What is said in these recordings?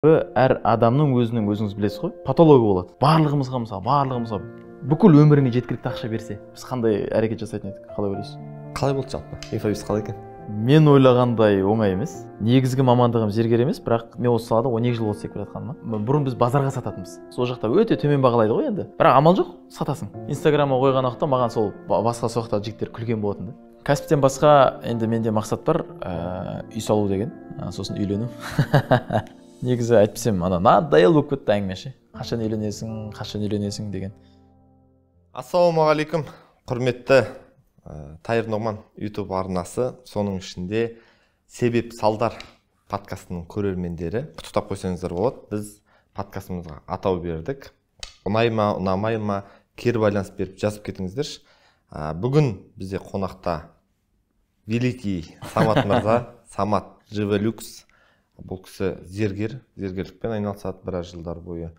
Әр адамның өзінің, өзіңіз білесіз ғой, патология болады. Барлығымызға, мысалы, барлығымызға бүкіл өміріңе жеткілікті ақша берсе, біз қандай әрекет жасайтын едік, қалай ойлайсыз? Қалай болды жалпы? Инфобиз қалай екен? Мен ойлағандай оңай емес. Негізгі мамандығым зергер емес, бірақ мен осы салада 12 жыл болды істеп келе жатқаныма. Бұрын біз базарға сататынбыз. Сол жақта өте төмен бағалайды ғой енді. Бірақ амал жоқ, сатасың. Инстаграмға қойған уақытта маған сол басқа соқтағы жігіттер күлген болатын да. Кәсіптен басқа енді менде мақсат бар, үй салу деген, сосын үйлену. Негізі әйтпесем, ана надоел болып кетті әңгіме ше. Қашан үйленесің, қашан үйленесің деген. Ассалаумағалейкум, құрметті Тайыр Нұғман YouTube арнасы, соның ішінде Себеп Салдар подкастының көрермендері, құттықтап қойсаңыздар болады. Біз подкастымызға атау бердік. Ұнай ма, ұнамай ма, кері байланыс беріп жазып кетіңіздерші. Бүгін бізде қонақта великий Самат мырза, Самат Живелюкс. Бұл кісі зергер, зергерлікпен айналысады біраз жылдар бойы.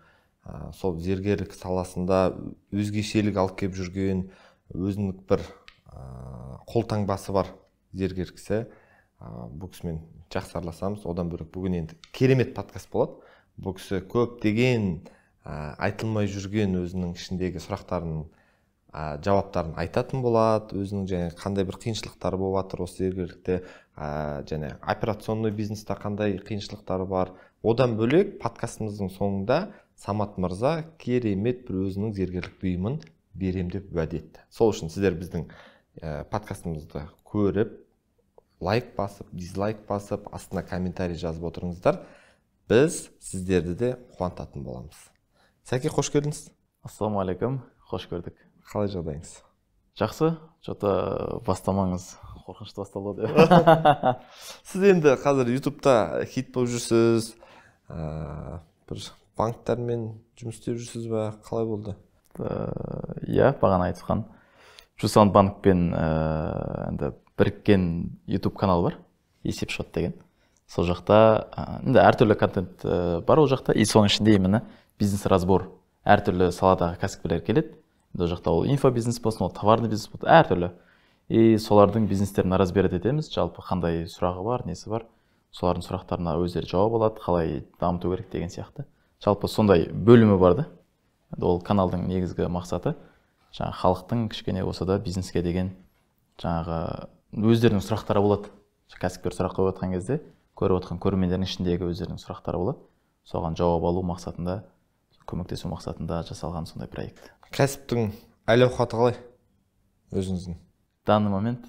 Сол зергерлік саласында өзгешелік алып келіп жүрген, өзінің бір қолтаңбасы бар зергер кісі. Бұл кісімен жақсы араласамыз. Одан бөлек бүгін енді керемет подкаст болады. Бұл кісі көптеген айтылмай жүрген өзінің ішіндегі сұрақтарының жауаптарын айтатын болады, өзінің және қандай бір қиыншылықтары болып жатыр осы зергерлікте, және операционный бизнесте қандай қиыншылықтары бар. Одан бөлек подкастымыздың соңында Самат мырза керемет бір өзінің зергерлік бұйымын берем деп уәде етті. Сол үшін сіздер біздің подкастымызды көріп, лайк басып, дизлайк басып, астына комментарий жазып отырыңыздар. Біз сіздерді де қуантатын боламыз. Сәке, қош келдіңіз. Ассалаумағалейкум, қош көрдік. Қалай жағдайыңыз? Жақсы, что-то бастамаңыз қорқынышты басталды деп. Сіз енді қазір YouTube'та хит болып жүрсіз, бір банктармен жұмыс істеп жүрсіз ба? Қалай болды? Иә, бағана айтқан Жусан банкпен енді біріккен YouTube канал бар, есеп шот деген. Сол жақта енді әртүрлі контент бар ол жақта, и соның ішінде именно бизнес разбор, әртүрлі саладағы кәсіпкерлер келеді. Ол жақта ол инфобизнес болсын, ол товарный бизнес болсын, әртүрлі. И солардың бизнестерін разбирать етеміз, жалпы қандай сұрағы бар, несі бар, солардың сұрақтарына өздері жауап алады, қалай дамыту керек деген сияқты. Жалпы сондай бөлімі бар да. Ол каналдың негізгі мақсаты жаңағы халықтың кішкене болса да бизнеске деген жаңағы өздерінің сұрақтары болады. Кәсіпкер сұрақ қойып жатқан кезде көріп отқан көрермендердің ішіндегі өздерінің сұрақтары болады. Соған жауап алу мақсатында, көмектесу мақсатында жасалған сондай проект. Кәсіптің әл-ауқаты қалай өзіңіздің? Данный момент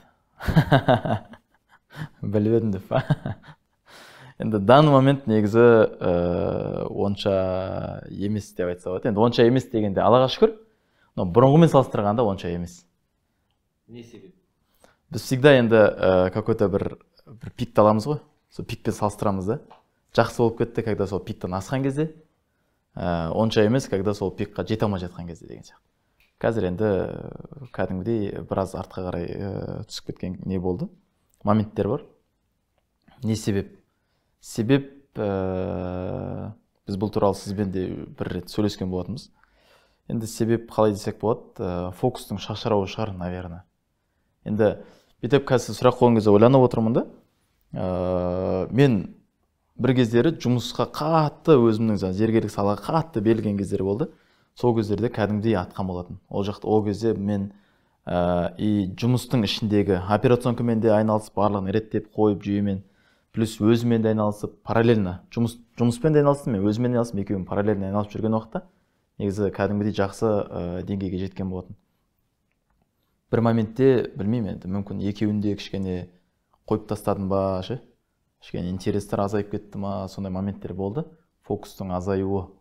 біліп едім деп па? Енді данный момент негізі онша емес деп айтса болады. Енді онша емес дегенде Аллаға шүкір, но бұрынғымен салыстырғанда онша емес. Не себеп? Біз всегда енді какой-то бір пикті аламыз ғой, сол пикпен салыстырамыз да. Жақсы болып кетті, когда сол пиктен асқан кезде, онша емес, когда сол пикқа жете алмай жатқан кезде деген сияқты. Қазір енді кәдімгідей біраз артқа қарай түсіп кеткен не болды, моменттер бар. Не себеп? Себеп, біз бұл туралы сізбен де бір рет сөйлескен болатынбыз. Енді себеп қалай десек болады, фокустың шашырауы шығар, наверное. Енді бүйтіп қазір сұрақ қойған кезде ойланып отырмын да. Мен бір кездері жұмысқа қатты өзімнің зергерлік салаға қатты берілген кездер болды. Сол кездерде кәдімгідей атқан болатын. Ол жақта ол кезде мен и жұмыстың ішіндегі операционкамен де айналысып, барлығын реттеп қойып жүйемен, плюс өзімен де айналысып, параллельно жұмыспен де айналыстым, мен өзімен де айналыстым, екеуін параллельно айналысып жүрген уақытта негізі кәдімгідей жақсы деңгейге жеткен болатын. Бір моментте білмеймін енді, мүмкін екеуін де кішкене қойып тастадым ба ше? Кішкене интерестер азайып кетті ма, сондай моменттер болды. Фокустың азаюы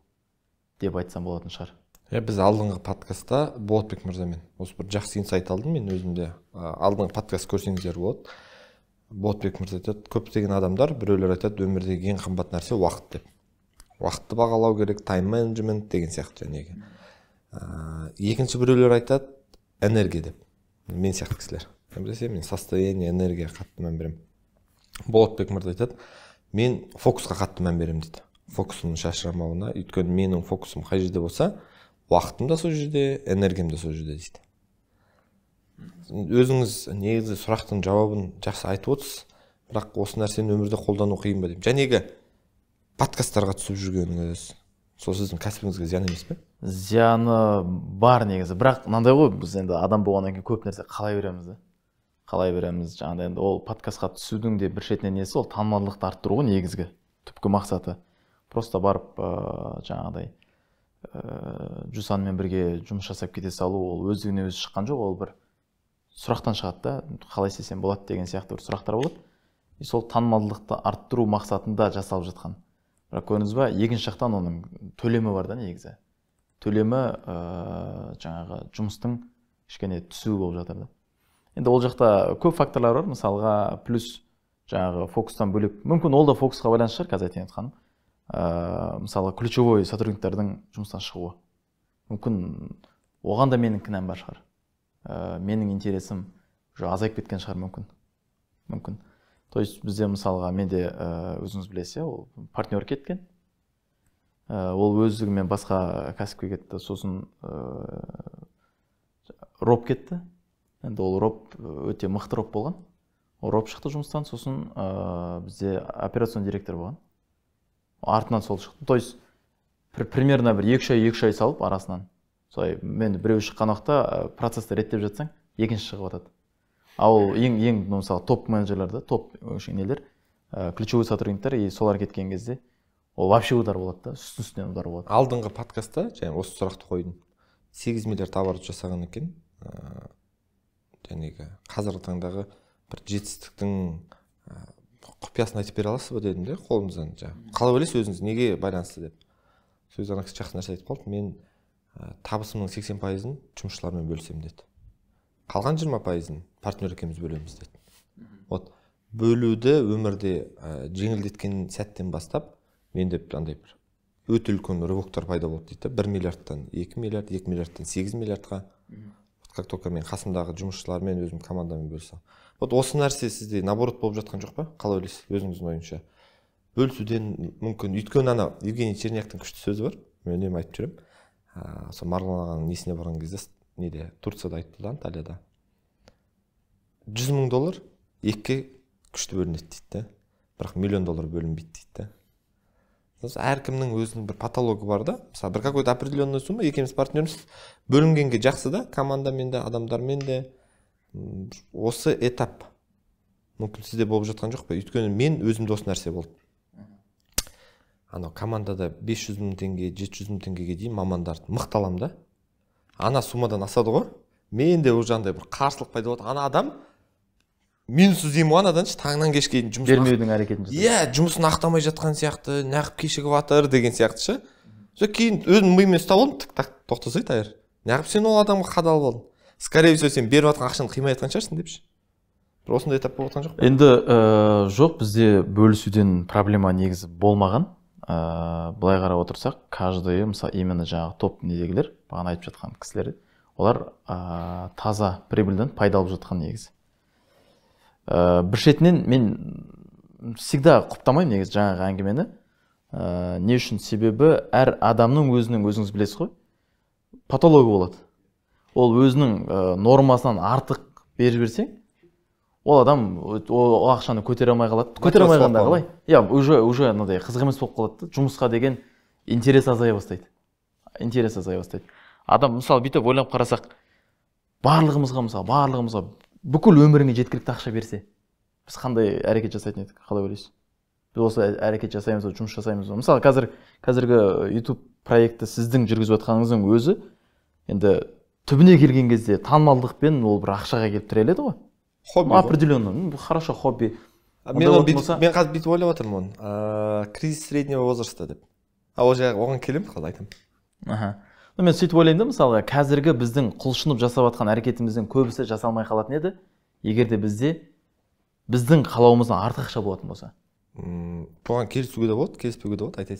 деп айтсам болатын шығар. Біз алдыңғы подкастта Болатбек мырзамен осы бір жақсы инсайт алдым мен өзімде. Алдыңғы подкаст көрсеңіздер болады. Болатбек мырза айтады, көптеген адамдар, біреулер айтады, өмірдегі ең қымбат нәрсе уақыт деп. Уақытты бағалау керек, тайм-менеджмент деген сияқты жәнегі. Екінші біреулер айтады, энергия деп. Мен сияқты кісілер. Мен состояние, энергия қатты мән беремін. Болатбек мырза айтады, мен фокусқа қатты мән беремін дейді. Фокусымның шашырамауына, өйткені менің фокусым қай жерде болса, уақытым да сол жерде, энергиям да сол жерде дейді. Өзіңіз негізі сұрақтың жауабын жақсы айтып отырсыз, бірақ осы нәрсені өмірде қолдану қиын ба деп. Жәнегі Подкасттарға түсіп жүргеніңіз, сол сіздің кәсібіңізге зиян емес пе? Зияны бар негізі, бірақ мынандай ғой, біз енді адам болғаннан кейін көп нәрсе қалай береміз да? Қалай береміз, жаңағыдай енді ол подкастқа түсудің де бір шетінен несі, ол танымалдылықты арттыру ғой негізгі түпкі мақсаты. Просто барып жаңағыдай Жусанмен бірге жұмыс жасап кете салу, ол өздігінен өзі шыққан жоқ, ол бір сұрақтан шығады да, қалай істесем болады деген сияқты бір сұрақтар болады. И сол танымалдылықты арттыру мақсатында жасалып жатқан. Бірақ көрдіңіз ба, екінші жақтан оның төлемі бар да негізі. Төлемі жаңағы жұмыстың кішкене түсуі болып жатыр да. Енді ол жақта көп факторлар бар, мысалға плюс жаңағы фокустан бөлек, мүмкін ол да фокусқа байланысты шығар, қазір айтайын жатқаным. Мысалы ключевой сотрудниктардың жұмыстан шығуы. Мүмкін оған да менің кінәм бар шығар. Менің интересім уже азайып кеткен шығар мүмкін. Мүмкін. То есть бізде мысалға менде өзіңіз білесіз, ол партнер кеткен. Ол өздігімен басқа кәсіпке кетті, сосын роб кетті. Енді ол роб өте мықты роб болған. Ол роб шықты жұмыстан, сосын бізде операционный директор болған. Артынан сол шықты. То есть примерно бір 2-3 ай салып арасынан. Солай мен біреу шыққан уақытта процессті реттеп жатсаң, екінші шығып жатады. А ол ең мысалы топ менеджерлер да, топ нелер, ключевой сотрудниктер, и солар кеткен кезде ол вообще удар болады да, үстінен удар болады. Алдыңғы подкастта және осы сұрақты қойдым. 8 миллиард оборот жасаған екен. Жәнегі қазіргі таңдағы бір жетістіктің құпиясын айтып бере аласыз ба дедім де, қолымыздан. Қалай ойлайсыз өзіңіз, неге байланысты деп. Сөз ана кісі жақсы нәрсе айтып қалды. Мен табысымның 80%-ын жұмысшылармен бөлісемін деді. Қалған 20%-ын партнер екеуміз бөлеміз деді. Вот бөлуді өмірде жеңілдеткен сәттен бастап менде андай бір өте үлкен рывоктар пайда болды дейді. 1 миллиардтан 2 миллиард, 2 миллиардтан 8 миллиардқа. Как только мен қасымдағы жұмысшылармен, өзім командамен бөлісем. Вот осы нәрсе сізде наоборот болып жатқан жоқ па? Қалай ойлайсыз өзіңіздің ойынша? Бөлісуден мүмкін. Өйткені ана Евгений Черняктың күшті сөзі бар. Мен үнемі айтып жүремін. Сол Марғұлан ағаның несіне барған кезде, неде, Турцияда айтты да, Анталияда. $100 000 екіге күшті бөлінеді дейді да. Бірақ $1 миллион бөлінбейді дейді да. Әркімнің өзінің бір патологы бар да. Мысалы, бір какой-то определенная сумма, екеуміз партнеріміз бөлінгенге жақсы да, командамен де, адамдармен де. Осы этап мүмкін сізде болып жатқан жоқ па? Өйткені мен өзімде осы нәрсе болды. Анау командада 500 000 теңге, 700 000 теңгеге дейін мамандарды мықты аламын да. Ана суммадан асады ғой. Мен де уже андай бір қарсылық пайда болады. Ана адам минус іздеймін ғой анадан, таңнан кешке дейін жұмысын бермеудің әрекетін жасайды. Иә, жұмысын ақтамай жатқан сияқты, неғып кешігіп жатыр деген сияқты ше. Сол кейін өзім миыммен ұстап алдым, тік-так тоқтасай Тайыр. Неғып сен ол адамға қадалып алдың? Скорее всего сен беріп жатқан ақшаны қимай жатқан шығарсың депші. Бір осындай этап болып жатқан жоқ па? Енді жоқ, бізде бөлісуден проблема негізі болмаған. Былай қарап отырсақ, каждый, мысалы, именно жаңағы топ недегілер, бағана айтып жатқан кісілер, олар таза прибыльден пайда алып жатқан негізі. Бір шетінен мен всегда құптамаймын негізі жаңағы әңгімені. Не үшін? Себебі әр адамның өзінің, өзіңіз білесіз ғой, патологы болады. Ол өзінің нормасынан артық беріп жіберсең, ол адам ол ақшаны көтере алмай қалады. Көтере алмай қалғанда қалай? Иә, уже мынадай қызық емес болып қалады. Жұмысқа деген интерес азая бастайды. Интерес азая бастайды. Адам, мысалы, бүйтіп ойланып қарасақ, барлығымызға, мысалы, барлығымызға бүкіл өміріңе жеткілікті ақша берсе, біз қандай әрекет жасайтын едік? Қалай ойлайсыз? Біз осы әрекет жасаймыз ба, жұмыс жасаймыз ба? Мысалы, қазіргі YouTube проекті сіздің жүргізіп жатқаныңыздың өзі енді түбіне келген кезде танымалдықпен ол бір ақшаға келіп тіреледі ғой. Хобби. Определенно, хорошо, хобби. Мен қазір бүйтіп ойлап жатырмын оны. Кризис среднего возраста деп. А ол жағы оған келемін, қазір айтамын. Аха. Мен сөйтіп ойлаймын да, мысалы, қазіргі біздің құлшынып жасап жатқан әрекетіміздің көбісі жасалмай қалатын еді, егер де бізде біздің қалауымыздан артық ақша болатын болса. Бұған келісуге де болады, келіспеуге де болады, айта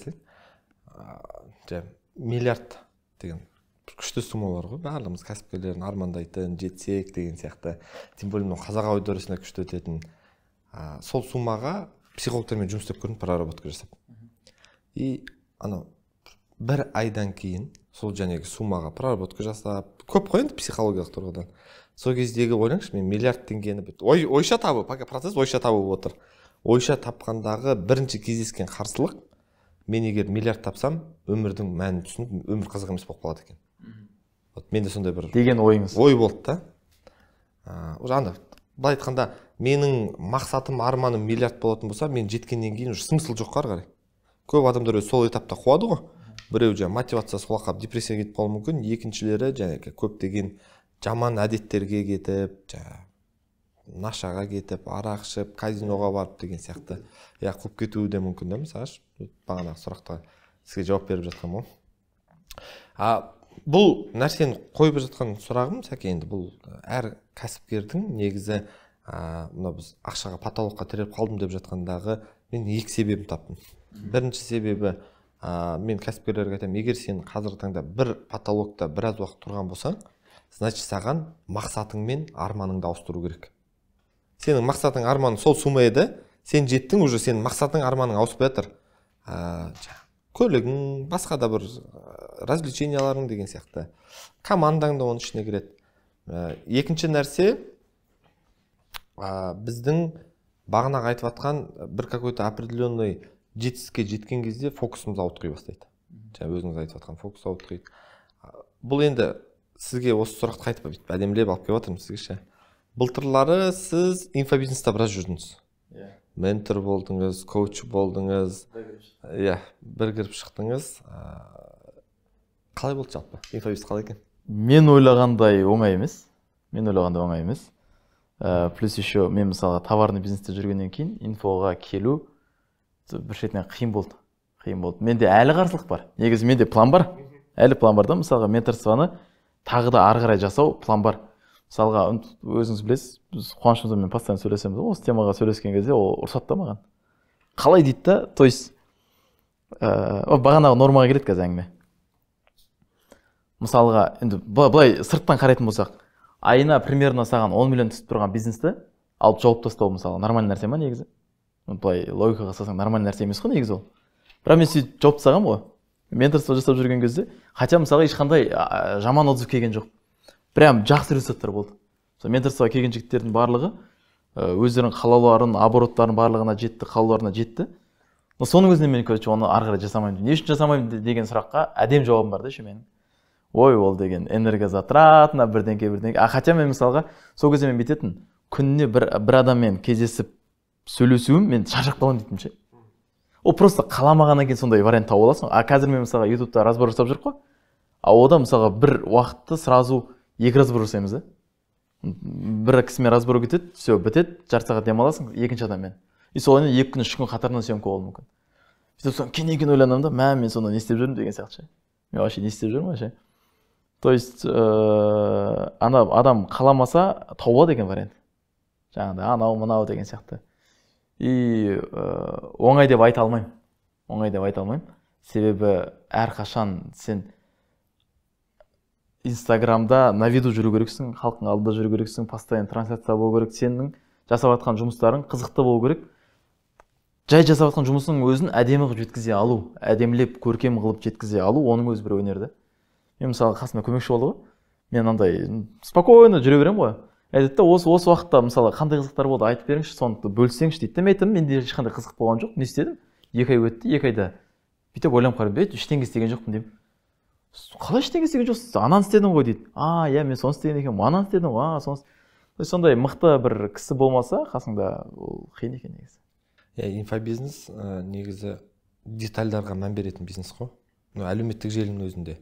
салайын. Миллиард деген күшті сумма бар ғой, барлығымыз кәсіпкерлердің армандайтын, жетсек деген сияқты. Тем более мынау қазақ аудиториясына күшті өтетін. Сол суммаға психологтармен жұмыс істеп көрдім, проработка жасап. И анау бір айдан кейін сол жәнегі суммаға проработка жасап, көп қой енді психологиялық тұрғыдан. Сол кездегі ойлаңызшы, мен миллиард теңгені ойша табу, пока процесс ойша табу болып отыр. Ойша тапқандағы бірінші кездескен қарсылық, Мен егер миллиард тапсам, өмірдің мәнін түсініп, өмір қызық емес болып қалады екен. Вот менде сондай бір деген ойыңыз ой болды да. Уже анда былай айтқанда, менің мақсатым, арманым миллиард болатын болса, мен жеткеннен кейін уже смысл жоқ ары қарай. Көп адамдар өзі сол этапта қуады ғой. Біреу жаңа мотивациясы құлап депрессияға кетіп қалуы мүмкін, екіншілері жаңағы көптеген жаман әдеттерге кетіп, жаңағы нашаға кетіп, арақ ішіп, казиноға барып деген сияқты, иә, қуып кетуі де мүмкін да. Мысалы, бағанағы сұраққа сізге жауап беріп жатқаным ғой. А бұл нәрсені қойып жатқан сұрағым, Сәке, енді бұл әр кәсіпкердің негізі мына біз ақшаға потолокқа тіреліп қалдым деп жатқандағы мен екі себебін таптым. Бірінші себебі, мен кәсіпкерлерге айтамын: егер сен қазіргі таңда бір потолокта біраз уақыт тұрған болсаң, значит, саған мақсатың мен арманыңды ауыстыру керек. Сенің мақсатың, арманың сол сумма еді, сен жеттің, уже сенің мақсатың, арманың ауыспай жатыр. Көлігің, басқа да бір развлеченияларың деген сияқты, командаң да оның ішіне кіреді. Екінші нәрсе, біздің бағанағы айтып жатқан бір какой-то определенный жетістікке жеткен кезде фокусымыз ауытқи бастайды. Жаңа өзіңіз айтып жатқан фокус ауытқиды. Бұл енді сізге осы сұрақты қайтып бүйтіп әдемілеп алып келіп жатырмын сізге ше. Былтырлары сіз инфобизнеста біраз жүрдіңіз, иә, ментор болдыңыз, коуч болдыңыз, иә, бір кіріп шықтыңыз. Қалай болды жалпы, инфобизнес қалай екен? Мен ойлағандай оңай емес, мен ойлағандай оңай емес. Плюс еще мен, мысалға, товарный бизнесте жүргеннен кейін инфоға келу бір шетінен қиын болды, қиын болды. Менде әлі қарсылық бар негізі, менде план бар, әлі план бар да. Мысалға, менторствоны тағы да ары қарай жасау план бар. Мысалға, өзіңіз білесіз, біз Қуаныш мырзамен постоянно сөйлесеміз ғой осы темаға. Сөйлескен кезде ол ұрсады да маған, қалай дейді да. То есть бағанағы нормаға келеді қазір әңгіме. Мысалға, енді былай сырттан қарайтын болсақ, айына примерно саған 10 миллион түсіп тұрған бизнесті алып жауып тастау, мысалы, нормальный нәрсе ма негізі? Былай логикаға салсаң, нормальный нәрсе емес қой негізі ол. Бірақ мен сөйтіп жауып тастағанмын ғой менторство жасап жүрген кезде. Хотя, мысалға, ешқандай жаман отзыв келген жоқ, прям жақсы результаттар болды. Мысалы, менторствоға келген жігіттердің барлығы өздерінің қалауларын, обороттарын барлығына жетті, қалауларына жетті. Но соның өзінде мен, короче, оны ары қарай жасамаймын. Не үшін жасамаймын деген сұраққа әдемі жауабым бар да еще менің: ой, ол деген энергозатратно, бірдеңке, бірдеңке. А хотя мен, мысалға, сол кезде мен бүйтетін, күніне бір адаммен кездесіп сөйлесуім, мен шаршап қаламын дейтінмін ше. Ол просто қаламағаннан кейін сондай вариант тауып аласың. А қазір мен, мысалға, Ютубта разбор жасап жүрмін ғой, а ода, мысалға, бір уақытты сразу екі разбор жасаймыз да. Бір кісімен разбор кетеді, все, бітеді, жарты сағат демаласың, екінші адаммен. И солай 2 күн, 3 күн қатарынан съемка болуы мүмкін. Сөйтіп, соны кейіннен кейін ойланамын да, мә, мен сонда не істеп жүрмін деген сияқты ше, мен вообще не істеп жүрмін вообще. То есть ана адам қаламаса, тауып алады екен вариант, жаңағыдай анау мынау деген сияқты. И оңай деп айта алмаймын, оңай деп айта алмаймын, себебі әрқашан сен Инстаграмда на виду жүру керексің, халықтың алдында жүру керексің, постоянно трансляция болу керек, сенің жасап жатқан жұмыстарың қызықты болу керек. Жай жасап жатқан жұмысыңның өзін әдемі қылып жеткізе алу, әдемілеп, көркем қылып жеткізе алу, оның өзі бір өнер да. Мен, мысалы, қасымда көмекші болды ғой, мен андай спокойно жүре беремін ғой. Айтады да: Осы уақытта, мысалы, қандай қызықтар болды, айтып беріңізші, соны бөліссеңізші», – дейді да. Мен айтамын: «Менде ешқандай қызық болған жоқ, не істедім?» 2 ай өтті, 2 айда бүйтіп ойланып қараймын: «Ештеңе істеген жоқпын», – деймін. «Қалай ештеңе істеген жоқсыз, ананы істедің ғой», – дейді. «А, иә, мен соны істеген екенмін, ананы істедім ғой, а, соны». Сондай мықты бір кісі болмаса қасыңда, ол қиын екен негізі. Иә, инфобизнес негізі детальдарға мән беретін бизнес қой. Мына әлеуметтік желінің өзінде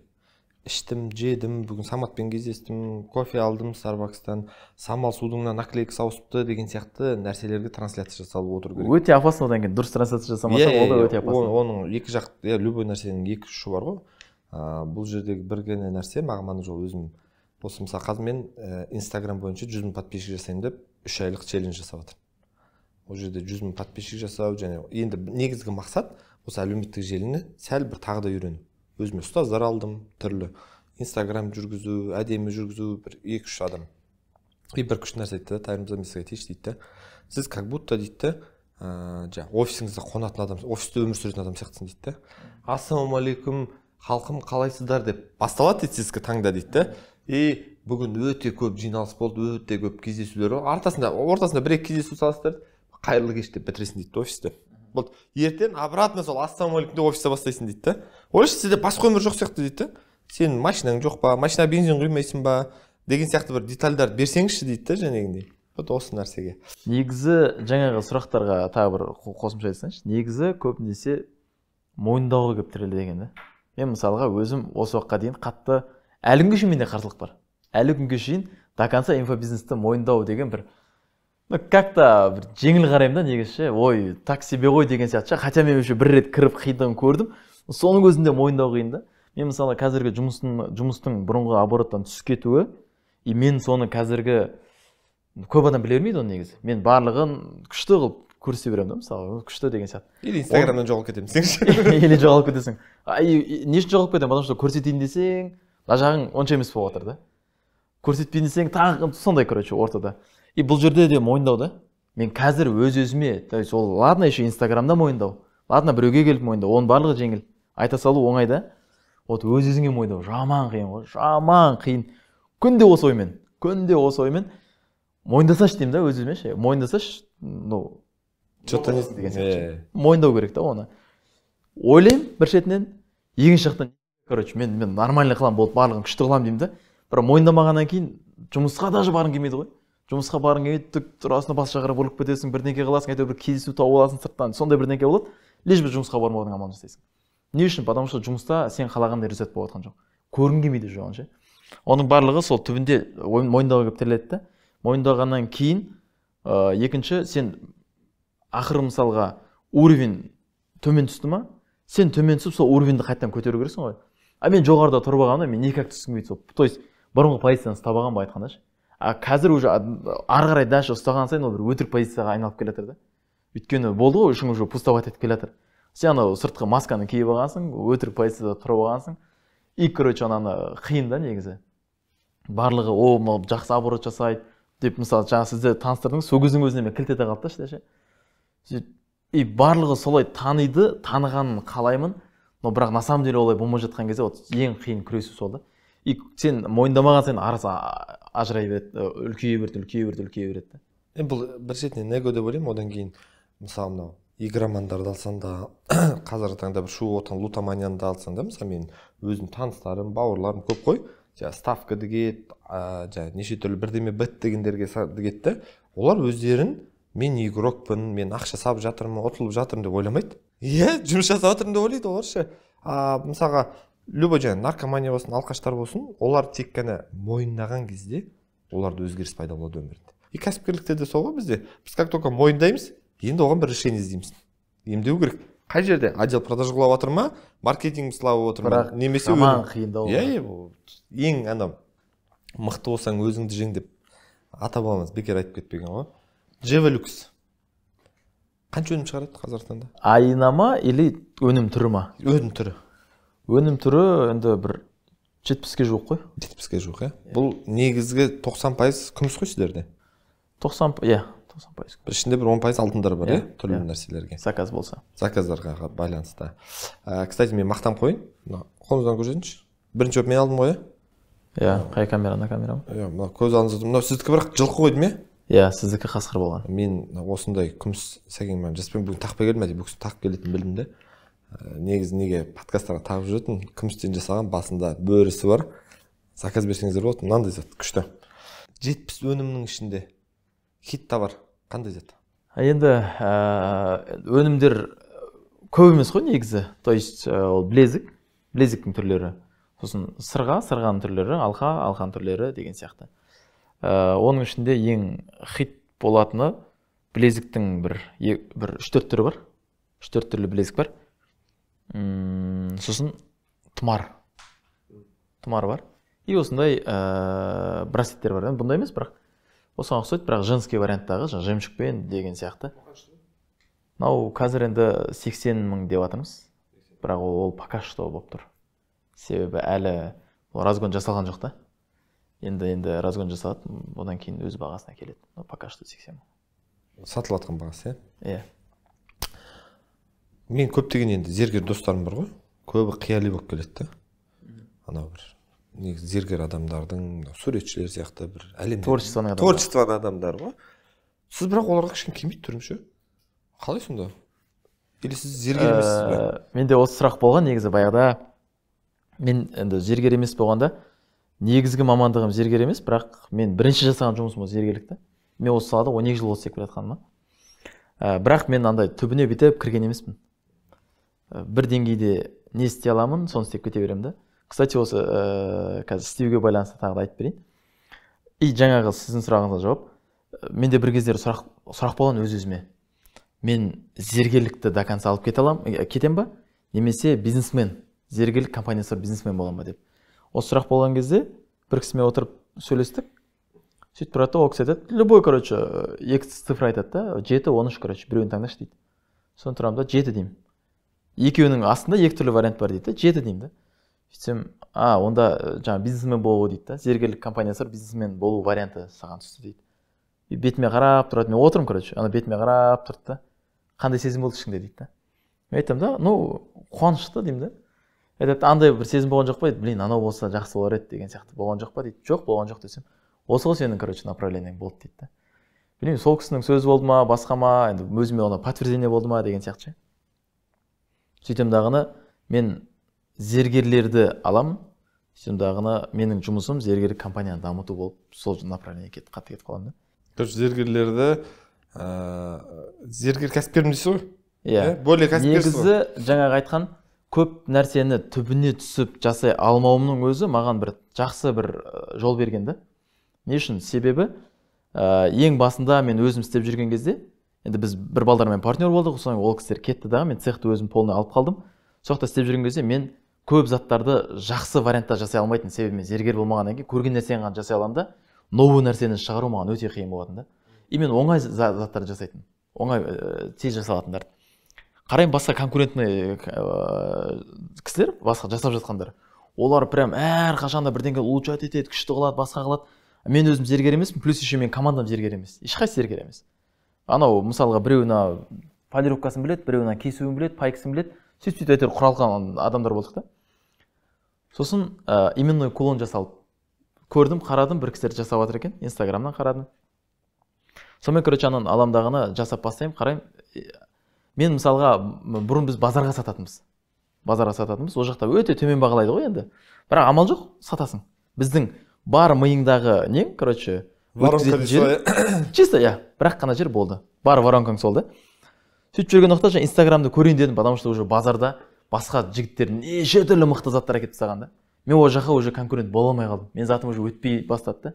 іштім, жедім, бүгін Саматпен кездестім, кофе алдым Старбакстан, Самал судың мына наклейкасы ауысыпты деген сияқты нәрселерге трансляция жасалып отыру керек. Өте опасно. Одан кейін дұрыс трансляция жасамаса, ол да өте опасно. Оның екі жақ, иә, любой нәрсенің екі ұшы бар ғой. Бұл жердегі бір ғана нәрсе маған мана жолы өзім осы, мысалы, қазір мен Инстаграм бойынша 100 000 подписчик жасаймын деп 3 айлық челлендж жасап жатырмын. Ол жерде 100 000 подписчик жасау және енді негізгі мақсат осы әлеуметтік желіні сәл бір тағы да үйрену. Өзіме ұстаздар алдым, түрлі Инстаграм жүргізу, әдемі жүргізу, бір екі үш адам. И бір күшті нәрсе айтты да: «Тайыр мырза, мен сізге айтайыншы, – дейді да, – сіз как будто, – дейді да, – жаңағы офисіңізде қонатын адам, офисте өмір сүретін адам сияқтысың, – дейді да. – Ассалаумағалейкум, халқым, қалайсыздар деп басталады, – дейді, – сіздікі таңда, – дейді да. – И бүгін өте көп жиналыс болды, өте көп кездесулер болды, ортасында бір екі кездесу саласыздар, қайырлы кеш деп бітіресің, – дейді офисте. Болды. Ертең обратно сол ассалаумағалейкум деп офиста бастайсың дейді да. Ойлашы, сізде басқа өмір жоқ сияқты дейді да. Сен машинаң жоқ па, машина бензин құймайсың ба деген сияқты бір детальдарды берсеңізші дейді да жаңағындай. Вот осы нәрсеге. Негізі жаңағы сұрақтарға тағы бір қосымша айтсаңшы. Негізі көбінесе мойындауға келіп тірелді деген да. Мен мысалға өзім осы уақытқа дейін қатты, әлі күнге шейін менде қарсылық бар. Әлі күнге шейін до конца инфобизнесті мойындау деген бір, ну, как-то бір жеңіл қараймын да негізі ше, ой, так себе ғой деген сияқты ше. Хотя мен вообще бір рет кіріп қиындығын көрдім, соның өзінде мойындау қиын да. Мен мысалы қазіргі жұмыстың бұрынғы обороттан түсіп кетуі, и мен соны қазіргі көп адам біле бермейді оны негізі. Мен барлығын күшті қылып көрсете беремін да, мысалы, күшті деген сияқты. Или Инстаграмнан жоғалып кетемін десеңші. Или жоғалып кетесің. Не үшін жоғалып кетемін? Потому что көрсетейін десең, мына жағың онша емес болып жатыр да. Көрсетпейін десең, тағы сондай, короче, ортада. И бұл жерде де мойындау да. Мен қазір өз-өзіме, то есть ол ладно еще Инстаграмда мойындау, ладно біреуге келіп мойындау, оның барлығы жеңіл. Айта салу оңай да. Вот өз-өзіңе мойындау жаман қиын ғой, жаман қиын. Күнде осы оймен, күнде осы оймен мойындасашы деймін да өз-өзіме ше. Мойындасашы, ну, что-то не деген сияқты. Мойындау керек та оны. Ойлаймын бір шетінен, екінші жақтан, короче, мен нормально қыламын, болды, барлығын күшті қыламын деймін да. Бірақ мойындамағаннан кейін жұмысқа даже барғың келмейді ғой. Жұмысқа барғың келмейді, түк тұрасың, бас жағара бұрылып кетесің, бірдеңке қыласың, әйтеуір бір кездесу тауып аласың сырттан, сондай бірдеңке болады, лишь бы жұмысқа бармаудың амалын жасайсың. Не үшін? Потому что жұмыста сен қалағандай результат болып жатқан жоқ. Көргің келмейді уже оған ше. Оның барлығы сол түбінде мойындауға келіп тіреледі да. Мойындағаннан кейін, екінші, сен ақыры мысалға уровень төмен түсті ма? Сен төмен түсіп, сол уровеньді қайтадан көтеру керексің ғой. А мен жоғарыда тұрып алғанда мен никак түскім келмейді сол. То есть бұрынғы позицияны ұстап алған ба айтқанда ше. А қазір уже ары қарай дальше ұстаған сайын ол бір өтірік позицияға айналып келе жатыр да. Өйткені болды ғой, ішің уже пустовать етіп келе жатыр. Сен анау сыртқы масканы киіп алғансың, өтірік позицияда тұрып алғансың. И, короче, ананы қиын да негізі. Барлығы, о, мынау жақсы оборот жасайды деп, мысалы, жаңа сізді таныстырдыңыз, сол кездің өзінде мен кілт ете қалды да ше. Сөйтіп, и барлығы солай таниды, танығанын қалаймын, но бірақ на самом деле олай болмай жатқан кезде вот ең қиын күресу сол да. И сен мойындамаған сайын арасы ажырай береді, үлкейе береді, үлкейе береді, үлкейе береді да. Енді бұл бір шетінен эго деп ойлаймын. Одан кейін мысалы мынау игромандарды алсаң да, қазіргі таңда бір шу болып отырған лутоманияны да алсаң да, мысалы менің өзім таныстарым, бауырларым көп қой, жаңағы ставка дігеді, жаңағы неше түрлі бірдеме бет дегендерге дігеді да. Олар өздерін мен игрокпын, мен ақша сап жатырмын, ұтылып жатырмын деп ойламайды. Иә, жұмыс жасап жатырмын деп ойлайды олар ше. Мысалға, любой жаңағы наркомания болсын, алқаштар болсын, олар тек қана мойындаған кезде оларда өзгеріс пайда болады өмірінде. И кәсіпкерлікте де сол ғой бізде. Біз как только мойындаймыз, енді оған бір решение іздейміз. Емдеу керек. Қай жерде? Отдел продаж құлап жатыр ма? Маркетинг слабы болып отыр ма? Бірақ немесе жаман өнім. қиындау. Иә, иә, ол ең ана мықты болсаң өзіңді жең деп ата бабамыз бекер айтып кетпеген ғой. Джевелюкс қанша өнім шығарады қазіргі таңда? Айына ма или өнім түрі ма? Өнім түрі. Өнім түрі енді бір 70-ке жуық қой. 70-ке жуық, иә? Бұл негізгі 90% күміс қой сіздерде? 90, иә, 90%. Бір ішінде бір 10% алтындар бар, Иә, иә? Түрлі иә. нәрселерге. Заказ болса. Заказдарға байланысты. Кстати, мен мақтанып қояйын. Мына қолыңыздан көрсетіңізші. Бірінші болып мен алдым ғой, иә? Иә, қай камера, ана камера ма? Иә, мына көз алдыңызда тұр. Мынау сіздікі бірақ жылқы ғой деймін, иә? Иә, сіздікі қасқыр болған. Мен осындай күміс сәкен маған жаспен бүгін тақпай келдім, әйтеуір бұл кісі тағып келетінін білдім де. Негізі неге подкасттарға тағып жүретін, күмістен жасаған, басында бөрісі бар. Заказ берсеңіздер болады, мынандай зат күшті. 70 өнімнің ішінде хит товар қандай зат? Енді, өнімдер көп емес қой негізі. То есть, ол білезік, білезіктің түрлері. Сосын сырға, сырғаның түрлері, алқа, алқаның түрлері деген сияқты. Оның ішінде ең хит болатыны білезіктің бір үш-төрт түрі бар. Үш-төрт түрлі білезік бар. Сосын тұмар. Тұмар бар. И осындай браслеттер бар. Енді бұндай емес, бірақ осыған ұқсайды, бірақ женский варианттағы, жаңа жемчугпен деген сияқты. Мынау қазір енді 80 мың деп жатырмыз. Бірақ ол пока что болып тұр. Себебі әлі ол разгон жасалған жоқ та. Енді разгон жасалады, одан кейін өз бағасына келеді. Но пока что 80 мың. Сатылып жатқан бағасы, иә? Иә. Мен көптеген енді зергер достарым бар ғой, көбі қияли болып келеді да. Анау бір негізі зергер адамдардың, мынау суретшілер сияқты бір әлемде Творчествоның адамдары. Творчествоның адамдары ғой. Сіз бірақ оларға кішкене келмейді түріңізше. Қалай сонда? Или сіз зергер емессіз бе? Менде осы сұрақ болған негізі баяғыда. Мен енді зергер емес болғанда, негізгі мамандығым зергер емес, бірақ мен бірінші жасаған жұмысым ол зергерлік та. Мен осы салада 12 жыл болды істеп келе жатқаныма. Бірақ мен андай түбіне бүйтіп кірген емеспін. Бір деңгейде не істей аламын, соны істеп кете беремін да. Кстати, осы қазір істеуге байланысты тағы да айтып берейін. И жаңағы сіздің сұрағыңызға жауап. Менде бір кездері сұрақ болған өз өзіме. Мен зергерлікті до конца алып кете алам, кетем ба? Немесе бизнесмен, зергерлік компаниясы бар бизнесмен боламын ба деп. Осы сұрақ болған кезде бір кісімен отырып сөйлестік. Сөйтіп тұрады да, ол кісі айтады, любой, короче, екі цифра айтады да, 7, 13, короче, біреуін таңдашы дейді. Соны тұрамын да, 7 деймін. Екеуінің астында екі түрлі вариант бар дейді да, 7 деймін да. Сөйтсем, онда жаңа бизнесмен болу дейді да, зергерлік компаниясы бар бизнесмен болу варианты саған түсті дейді. И бетіме қарап тұрады, мен отырмын, короче, ана бетіме қарап тұрды да, қандай сезім болды ішіңде дейді да. Мен айтамын да, ну, қуанышты деймін да. Айтады, андай бір сезім болған жоқ па дейді, блин, анау болса жақсы болар еді деген сияқты болған жоқ па дейді. Жоқ, болған жоқ десем, осы ғой сенің, короче, направлениең болды дейді да. Білмеймін, сол кісінің сөзі болды ма, басқа ма, енді өзіме оны подтверждение болды ма деген сияқты ше. Сөйтем дағыны мен зергерлерді аламын, сөйтем дағыны менің жұмысым зергерлік компанияны дамыту болып, сол направлениеге кетіп, қатты кетіп қаламын да. Короче, зергерлерді, зергер кәсіпкермін дейсіз ғой? Иә. Более кәсіпкерсіз ғой? Негізі жаңағы айтқан көп нәрсені түбіне түсіп жасай алмауымның өзі маған бір жақсы бір жол берген да. Не үшін? Себебі, ең басында мен өзім істеп жүрген кезде, енді біз бір балдармен партнер болдық, содан ол кісілер кетті дағы, мен цехты өзім полный алып қалдым. Сол жақта істеп жүрген кезде мен көп заттарды жақсы вариантта жасай алмайтын, себебі мен зергер болмағаннан кейін көрген нәрсені ғана жасай аламын да, новый нәрсені шығару маған өте қиын болатын да. И мен оңай заттарды жасайтын, оңай, тез жасалатындарды. Қараймын, басқа конкурентный кісілер, басқа жасап жатқандар, олар прям әрқашанда бірдеңе улучшать етеді, күшті қылады, басқа қылады. Мен өзім зергер емеспін, плюс еще менің командам зергер емес, ешқайсысы зергер емес. Анау мысалға біреу мына полировкасын біледі, біреу мына кесуін біледі, пайкасын біледі, сөйтіп сөйтіп әйтеуір құралған адамдар болдық та. Сосын именной кулон жасалып көрдім, қарадым, бір кісілер жасап жатыр екен, Инстаграмнан қарадым. Сонымен, короче, ананы аламдағыны жасап бастаймын, қараймын. Мен мысалға бұрын біз базарға сататынбыз. Базарға сататынбыз, ол жақта өте төмен бағалайды ғой енді. Бірақ амал жоқ, сатасың. Біздің бар миыңдағы нең, короче, воронка өткізетін жер, чисто, иә, бірақ қана жер болды. Бар воронкаң сол да. Сөйтіп жүрген уақытта жаңа Инстаграмды көрейін дедім, потому что уже базарда басқа жігіттер неше түрлі мықты заттар әкеліп тастаған да. Мен ол жаққа уже конкурент бола алмай қалдым. Мен затым уже өтпей бастады да.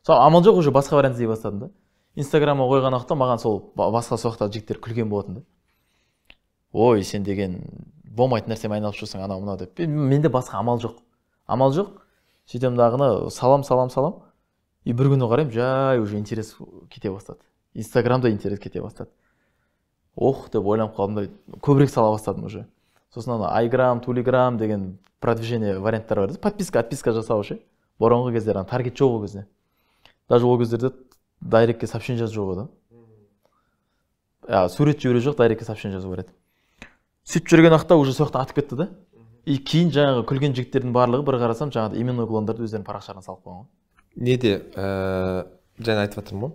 Сол амал жоқ, уже басқа вариант іздей бастадым да. Инстаграмға қойған уақытта маған сол басқа сол жақтағы жігіттер күлген болатын да. Ой, сен деген болмайтын нәрсемен айналысып жүрсің, анау мынау деп. Менде басқа амал жоқ. Амал жоқ. Сөйтемін дағыны салам, салам, салам. И бір күні қараймын, жай уже интерес кете бастады. Инстаграмда интерес кете бастады. Ох деп ойланып қалдым да, көбірек сала бастадым уже. Сосын ана Айграм, Тулиграм деген продвижение варианттар бар еді. Подписка, отписка жасау ше. Бұрынғы кездері ана таргет жоқ ол кезде. Даже ол кездерде дайректке сообщение жазу жоқ еді. Сурет жіберу жоқ, дайректке сообщение жазу керек еді. Сөйтіп жүрген уақытта уже сол жақта атып кетті да. И кейін жаңағы күлген жігіттердің барлығы бір қарасам, жаңағы именной кулондарды өздерінің парақшаларына салып қойған ғой. Неде, жаңа айтып жатырмын ғой.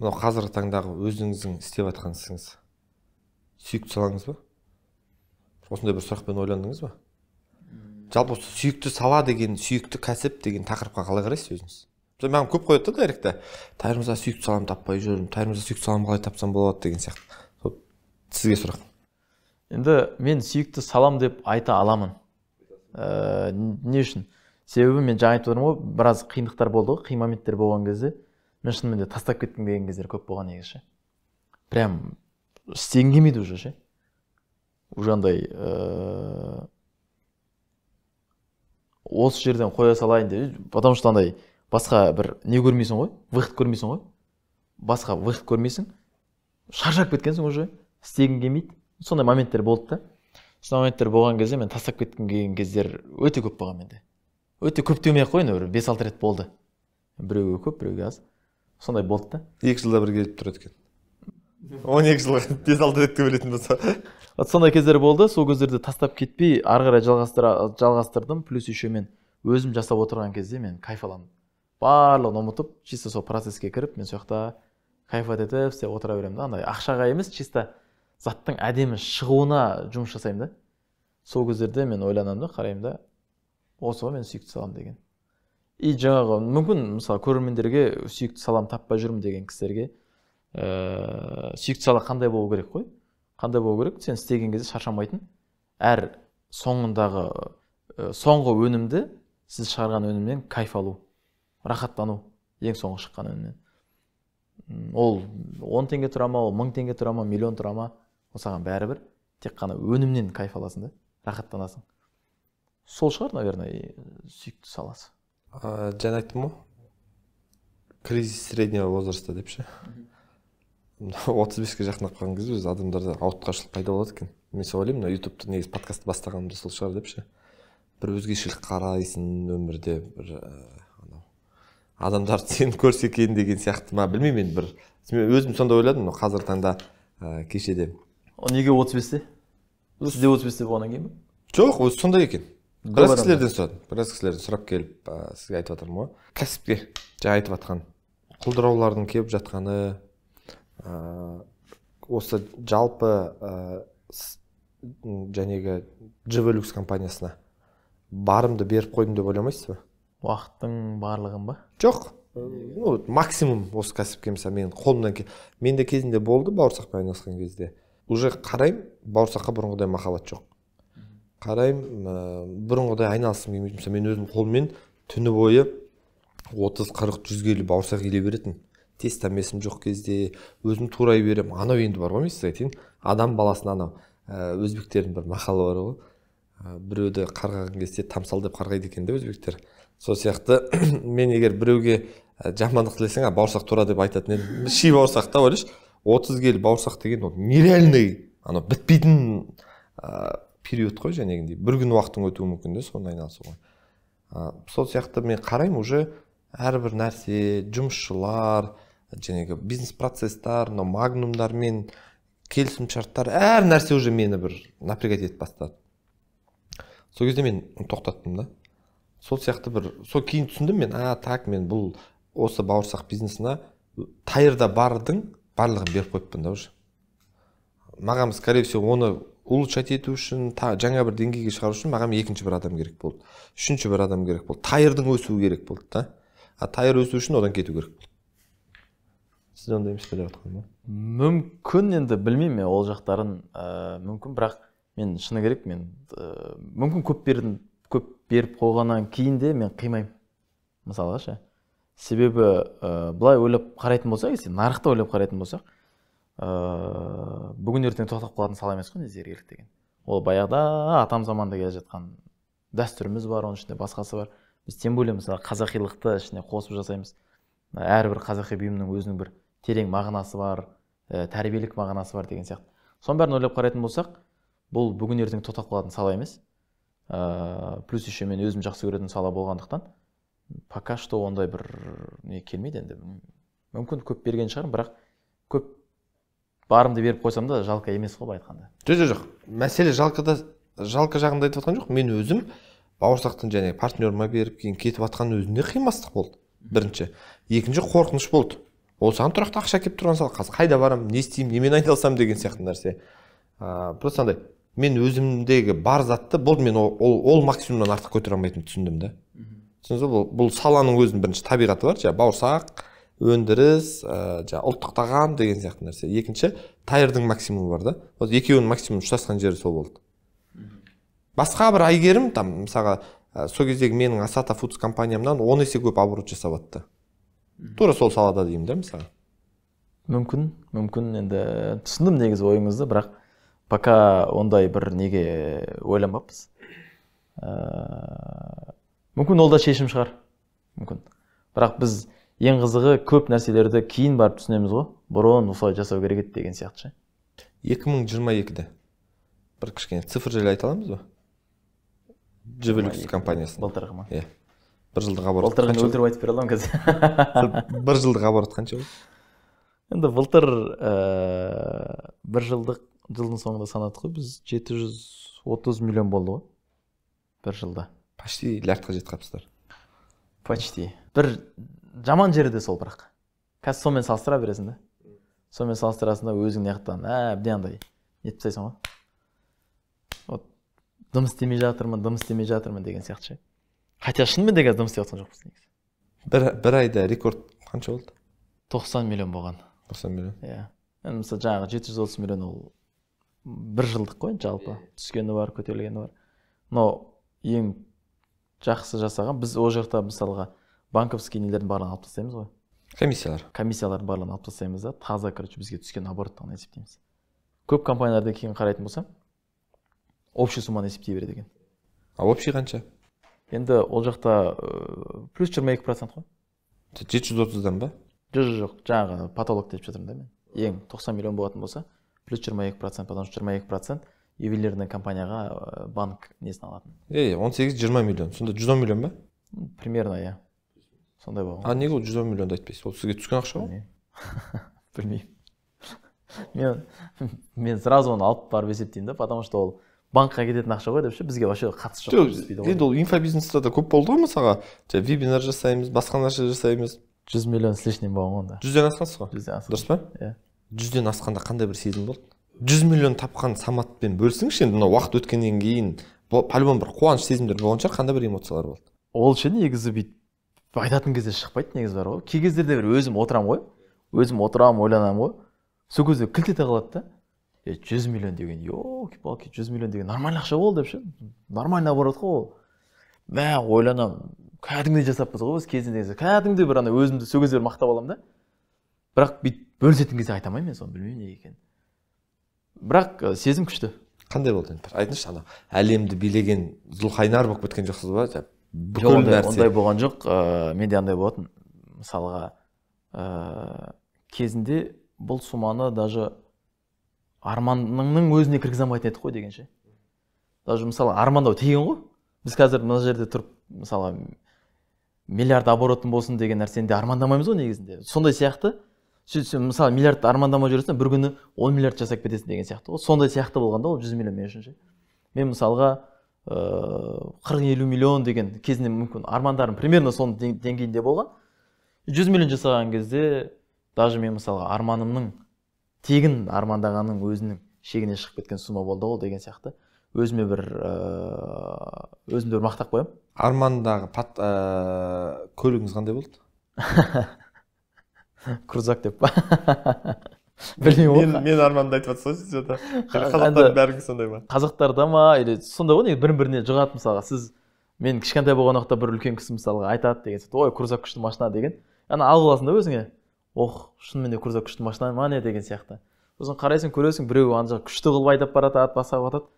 Мынау қазіргі таңдағы өзіңіздің істеп жатқан ісіңіз. Сүйікті салаңыз ба? Осындай бір сұрақпен ойландыңыз ба? Жалпы осы сүйікті сала деген, сүйікті кәсіп деген тақырыпқа қалай қарайсыз өзіңіз? Мысалы, маған көп қояды да директте. Тайыр мырза, сүйікті саламды таппай жүрмін, Тайыр мырза, сүйікті саламды қалай тапсам болады деген сияқты. Сол сізге сұрақ. Енді мен сүйікті салам деп айта аламын. Не үшін? Себебі мен жаңа айтып отырмын ғой, біраз қиындықтар болды ғой, қиын моменттер болған кезде мен шынымен де тастап кеткім келген кездер көп болған негізі ше. Прям істегім келмейді уже ше. Уже андай, осы жерден қоя салайын деп, потому что андай басқа бір не көрмейсің ғой, выход көрмейсің ғой. Басқа выход көрмейсің. Шаршап кеткенсің уже, істегің келмейді. Сондай моменттер болды да. Сондай моменттер болған кезде мен тастап кеткім келген кездер өте көп болған менде. Өте көп демей ақ қояйын, бір 5-6 рет болды. Біреуге көп, біреуге аз. Сондай болды да. 2 жылда бір келіп тұрады екен. 12 жылға 5-6 рет келетін болса. Вот сондай кездер болды. Сол кездерде тастап кетпей, ары қарай жалғастырдым. Плюс еще мен өзім жасап отырған кезде мен кайф аламын. Барлығын ұмытып, чисто сол процесске кіріп, мен сол жақта кайф етіп, істеп отыра беремін да. Андай ақшаға емес, чисто Заттың әдемі шығуына жұмыс жасаймын да. Сол кездерде мен ойланамын да, қараймын да, осы ғой мен сүйікті салам деген. И жаңағы мүмкін мысалы көрермендерге сүйікті салам таппай жүрмін деген кісілерге сүйікті сала қандай болу керек қой? Қандай болу керек? Сен істеген кезде шаршамайтын, әр соңындағы соңғы өнімді, сіз шығарған өнімнен кайф алу, рахаттану, ең соңғы шыққан өнімнен. Ол 10 теңге тұра ма, ол 1000 теңге тұра ма, миллион тұра ма, ол саған бәрібір, тек қана өнімнен кайф аласың да, рахаттанасың. Сол шығар, наверное, сүйікті саласы. Жаңа айттым ғой, кризис среднего возраста деп ше. 35-ке жақындап қалған кезде өзі адамдарда ауытқашылық пайда болады екен. Мен сол ойлаймын, мына ютубты негізі подкастты бастағаным да сол шығар деп ше. Бір өзгешелік қарайсың өмірде, бір анау адамдар сені көрсе екен деген сияқты ма, білмеймін енді, бір мен өзім сондай ойладым. Мынау қазіргі таңда кешеде Ол неге 35-те? Сізде 35-те болғаннан кейін бе? Жоқ, өзі сондай екен. Біраз Көп. кісілерден сұрадым, біраз кісілерден сұрап келіп, сізге айтып жатырмын ғой. Кәсіпке жаңа айтып жатқан құлдыраулардың келіп жатқаны, осы жалпы жәнегі Джевелюкс компаниясына барымды беріп қойдым деп ойламайсыз ба? Уақыттың барлығын ба? Жоқ, ну максимум осы кәсіпке, мысалы, менің қолымнан менде кезінде болды, бауырсақпен айналысқан кезде уже қараймын, бауырсаққа бұрынғыдай махаббат жоқ, қараймын, бұрынғыдай айналысқым келмейді. Мысалы, мен өзім қолыммен түні бойы 30, 40, 100 келі бауырсақ илей беретінмін, тестомесім жоқ кезде өзім турай беремін. Анау енді бар ғой, мен сізге айтайын, адам баласына анау өзбектердің бір мақалы бар ғой, біреуді қарғаған кезде тамсал деп қарғайды екен де өзбектер. Сол сияқты мен егер біреуге жамандық тілесең, а бауырсақ тура деп айтатын едім. Ши бауырсақ та, ойлашы, 30 келі бауырсақ деген ол нереальный, анау бітпейтін период қой, жәнегіндей бір күн уақытың өтуі мүмкін де соны айналысуға. Сол сияқты мен қараймын, уже әрбір нәрсе, жұмысшылар, жәнегі бизнес процесстар, мынау магнумдармен келісімшарттар, әр нәрсе уже мені бір напрягать етіп бастады. Сол кезде мен тоқтаттым да. Сол сияқты бір сол кейін түсіндім мен, а так мен бұл осы бауырсақ бизнесіне Тайырда бардың барлығын беріп қойыппын да. Уже маған, скорее всего, оны улучшать ету үшін, жаңа бір деңгейге шығару үшін маған екінші бір адам керек болды, үшінші бір адам керек болды, Тайырдың өсуі керек болды да. А Тайыр өсу үшін одан кету керек болды. Сіз ондай емес пе деп жатқаным ба? Мүмкін, енді білмеймін мен ол жақтарын, мүмкін, бірақ мен шыны керек, мен мүмкін көп бердім, көп беріп қойғаннан кейін де мен қимаймын мысалға ше. Себебі былай ойлап қарайтын болсақ, если нарықты ойлап қарайтын болсақ, бүгін ертең тоқтап қалатын сала емес қой зергерлік деген. Ол баяғыда атам заманда келе жатқан дәстүріміз бар, оның ішінде басқасы бар. Біз тем более мысалы қазақилықты ішіне қосып жасаймыз. Әрбір қазақи бұйымның өзінің бір терең мағынасы бар, тәрбиелік мағынасы бар деген сияқты. Соның бәрін ойлап қарайтын болсақ, бұл бүгін ертең тоқтап қалатын сала емес. Плюс еще мен өзім жақсы көретін сала болғандықтан, пока что ондай бір не келмейді енді. Мүмкін көп берген шығармын, бірақ көп барымды беріп қойсам да, жалко емес қой былай айтқанда. Жоқ, мәселе жалкода, жалко жағында айтып жатқан жоқ. Мен өзім бауырсақтың және партнерыма беріп, кейін кетіп жатқан өзінде қимастық болды бірінші, екінші қорқыныш болды. Ол саған тұрақты ақша әкеліп тұрған сала, қазір қайда барамын, не істеймін, немен айналысамын деген сияқты нәрсе. Просто андай мен өзімдегі бар затты болды, мен ол максимумнан артық көтере алмайтынымды түсіндім да. Түсіндіңіз ба? Бұл саланың өзінің бірінші табиғаты бар, жаңағы бауырсақ өндіріс, жаңағы ұлттық тағам деген сияқты нәрсе. Екінші, Тайырдың максимумы бар да. Вот екеуінің максимум ұштасқан жері сол болды. Басқа бір Әйгерім там мысалға, сол кездегі менің Асата Фудс компаниямнан 10 есе көп оборот жасап жатты. Тура сол салада деймін да мысалға. Мүмкін, мүмкін, енді түсіндім негізі ойыңызды, бірақ пока ондай бір неге ойланбаппыз. Мүмкін ол да шешім шығар. Мүмкін. Бірақ біз ең қызығы көп нәрселерді кейін барып түсінеміз ғой. Бұрын осылай жасау керек еді деген сияқты ше. 2022-де бір кішкене цифр жайлы айта аламыз ба? Джевелюкс компаниясының. Былтырғы ма? Иә. Бір жылдық оборот Былтырғыны қанша? өлтіріп айтып бере аламын қазір. Бір жылдық оборот қанша болды? Енді былтыр бір жылдық, жылдың соңында санадық қой, біз 730 миллион болды ғой бір жылда. Почти миллиардқа жетіп қалыпсыздар. Почти. Бір жаман жері де сол бірақ. Қазір сонымен салыстыра бересің да. Сонымен салыстырасың да, өзің мына жақтан әбден андай Нетіп тастайсың ғой. Вот дым істемей жатырмын, дым істемей жатырмын деген сияқты ше. Хотя шынымен де қазір дым істеп жатқан жоқпыз негізі. Бір айда рекорд қанша болды? 90 миллион болған. 90 миллион. Иә. Енді мысалы жаңағы 730 миллион ол бір жылдық қой жалпы. Түскені бар, көтерілгені бар. Но ең жақсы жасаған біз ол жақта мысалға банковский нелердің барлығын алып тастаймыз ғой. Комиссиялар. Комиссиялардың барлығын алып тастаймыз да, таза, короче, бізге түскен обороттан есептейміз. Көп компанияларда кейін қарайтын болсам, общий сумманы есептей береді екен. А общий қанша? Енді ол жақта плюс 22% қой. 730-дан ба? Жоқ, жоқ, жоқ, жаңағы потолок деп жатырмын да мен. Ең 90 миллион болатын болса, плюс 22%, потому что 22% ювелирный компанияға банк несін алатын. Ей, 18-20 миллион. Сонда 110 миллион ба? Примерно, иә. Сондай болған. А неге ол 110 миллионды айтпайсыз? Ол сізге түскен ақша ғой? Білмеймін. Мен сразу оны алып барып есептеймін да, потому что ол банкқа кететін ақша ғой деп ше, бізге вообще қатысы жоқ. Жоқ, енді ол инфобизнеста да көп болды ғой, мысалға. Вебинар жасаймыз, басқа нәрсе жасаймыз. 100 миллион с лишним болған ғой онда. 100-ден асқансыз ғой? 100-ден асқан. Дұрыс па? Иә. 100-ден асқанда қандай бір сезім болды? 100 миллион тапқан Саматпен бөлісіңізші енді, мына уақыт өткеннен кейін по-любому бір қуаныш сезімдер болған шығар, қандай бір эмоциялар болды? Ол ше негізі бүйтіп айтатын кезде шықпайды негізі бар ғой. Кей кездерде бір өзім отырамын ғой, өзім отырамын, ойланамын ғой. Сол кезде кілт ете қалады да. 100 миллион деген, ёлки-палки, 100 миллион деген нормальный ақша ол деп ше. Нормальный оборот қой ол. Мә, ойланамын, кәдімгідей жасаппыз ғой біз кезінде. Кәдімгідей бір ана өзімді сол кезде бір мақтап аламын да. Бірақ бүйтіп бөлісетін кезде айта алмаймын мен соны, білмеймін неге екенін. Бірақ сезім күшті. Қандай болды енді? Айтыңызшы, ана әлемді билеген Зұлхайнар болып кеткен жоқсыз ба? Бүкіл Жоқ, нәрсе. ондай болған жоқ. Менде андай болатын. Мысалға, кезінде бұл сумманы даже арманыңның өзіне кіргізе алмайтын едік қой дегенше. Даже мысалы армандау тегін ғой. Біз қазір мына жерде тұрып, мысалға, миллиард оборотым болсын деген нәрсені де армандамаймыз ғой негізінде. Сондай сияқты. Сөйтсем, мысалы, миллиард армандамай жүрсең, бір күні 10 миллиард жасап кетесің деген сияқты ғой. Сондай сияқты болғанда ол 100 миллион мен үшін ше. Мен мысалға, 40-50 миллион деген кезінде мүмкін армандарым примерно соның деңгейінде болған. 100 миллион жасаған кезде даже мен мысалға арманымның тегін армандағанның өзінің шегіне шығып кеткен сумма болды ол деген сияқты. Өзіме өзімді бір мақтап қоямын. Армандағы көлігіңіз қандай болды? Крузак деп па? Білмеймін ғой. Мен арманды айтып жатсыз ғой сіз это. Қазақтардың бәрі сондай ма? Қазақтарда ма, или сондай ғой, негізі бір-біріне жұғады мысалға. Сіз, мен кішкентай болған уақытта бір үлкен кісі мысалға айтады деген сияқты, ой, крузак күшті машина деген. Ана алып аласың да өзіңе. Ох, шынымен де крузак күшті машина ма не деген сияқты. Сосын қарайсың, көресің, біреу ана жақ күшті қылып айдап баратады, басқа қылып жатады.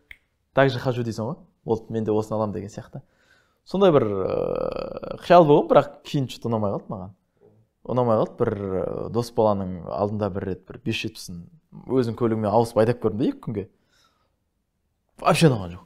Так же хожу дейсің ғой. Болды, мен де осыны аламын деген сияқты. Сондай бір қиял болған, бірақ кейін что-то ұнамай қалды маған. Ұнамай қалды, бір дос баланың алдында бір рет бір 570-ін өзім көлігіме ауысып айдап көрдім де екі күнге. Вообще ұнаған жоқ.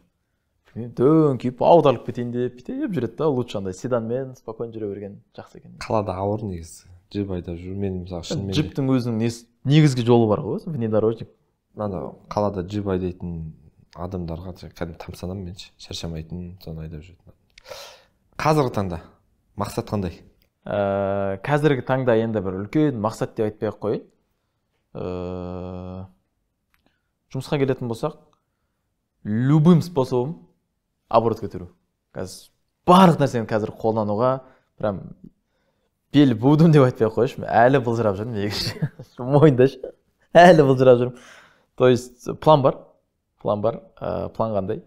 Білмеймін, дөңкиіп аударылып кетейін деп бүйтіп жүреді да, лучше андай седанмен спокойно жүре берген жақсы екен. Қалада ауыр негізі. Джип айдап жүру, мен мысалы шынымен де Джиптің өзінің негізгі жолы бар ғой, өзі внедорожник. Ана қалада джип айдайтын адамдарға кәдімгі тамсанамын мен ше, шаршамайтын, соны айдап жүретін. Қазіргі таңда мақсат қандай? Қазіргі таңда енді бір үлкен мақсат деп айтпай ақ қояйын. Жұмысқа келетін болсақ, любым способом оборот көтеру. Қазір барлық нәрсені қазір қолдануға прям бел будым деп айтпай ақ қояйыншы, мен әлі былжырап жүрмін негізі. Мойындайыншы, әлі былжырап жүрмін. То есть план бар, план бар. План қандай?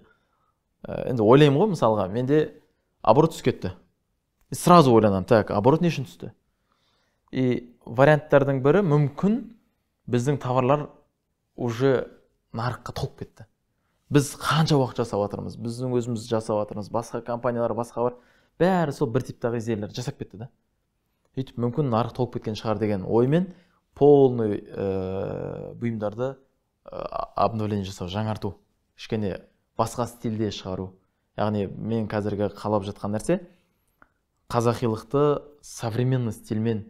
Енді ойлаймын ғой, мысалға, менде оборот түсіп кетті. И сразу ойланамын, так, оборот не үшін түсті? И варианттардың бірі мүмкін біздің товарлар уже нарыққа толып кетті. Біз қанша уақыт жасап жатырмыз, біздің өзіміз жасап жатырмыз, басқа компаниялар, басқа бар, бәрі сол бір типтағы изделиелер жасап кетті да. Сөйтіп мүмкін нарық толып кеткен шығар деген оймен полный бұйымдарды обновление жасау, жаңарту, кішкене басқа стильде шығару. Яғни мен қазіргі қалап жатқан нәрсе қазақилықты современный стильмен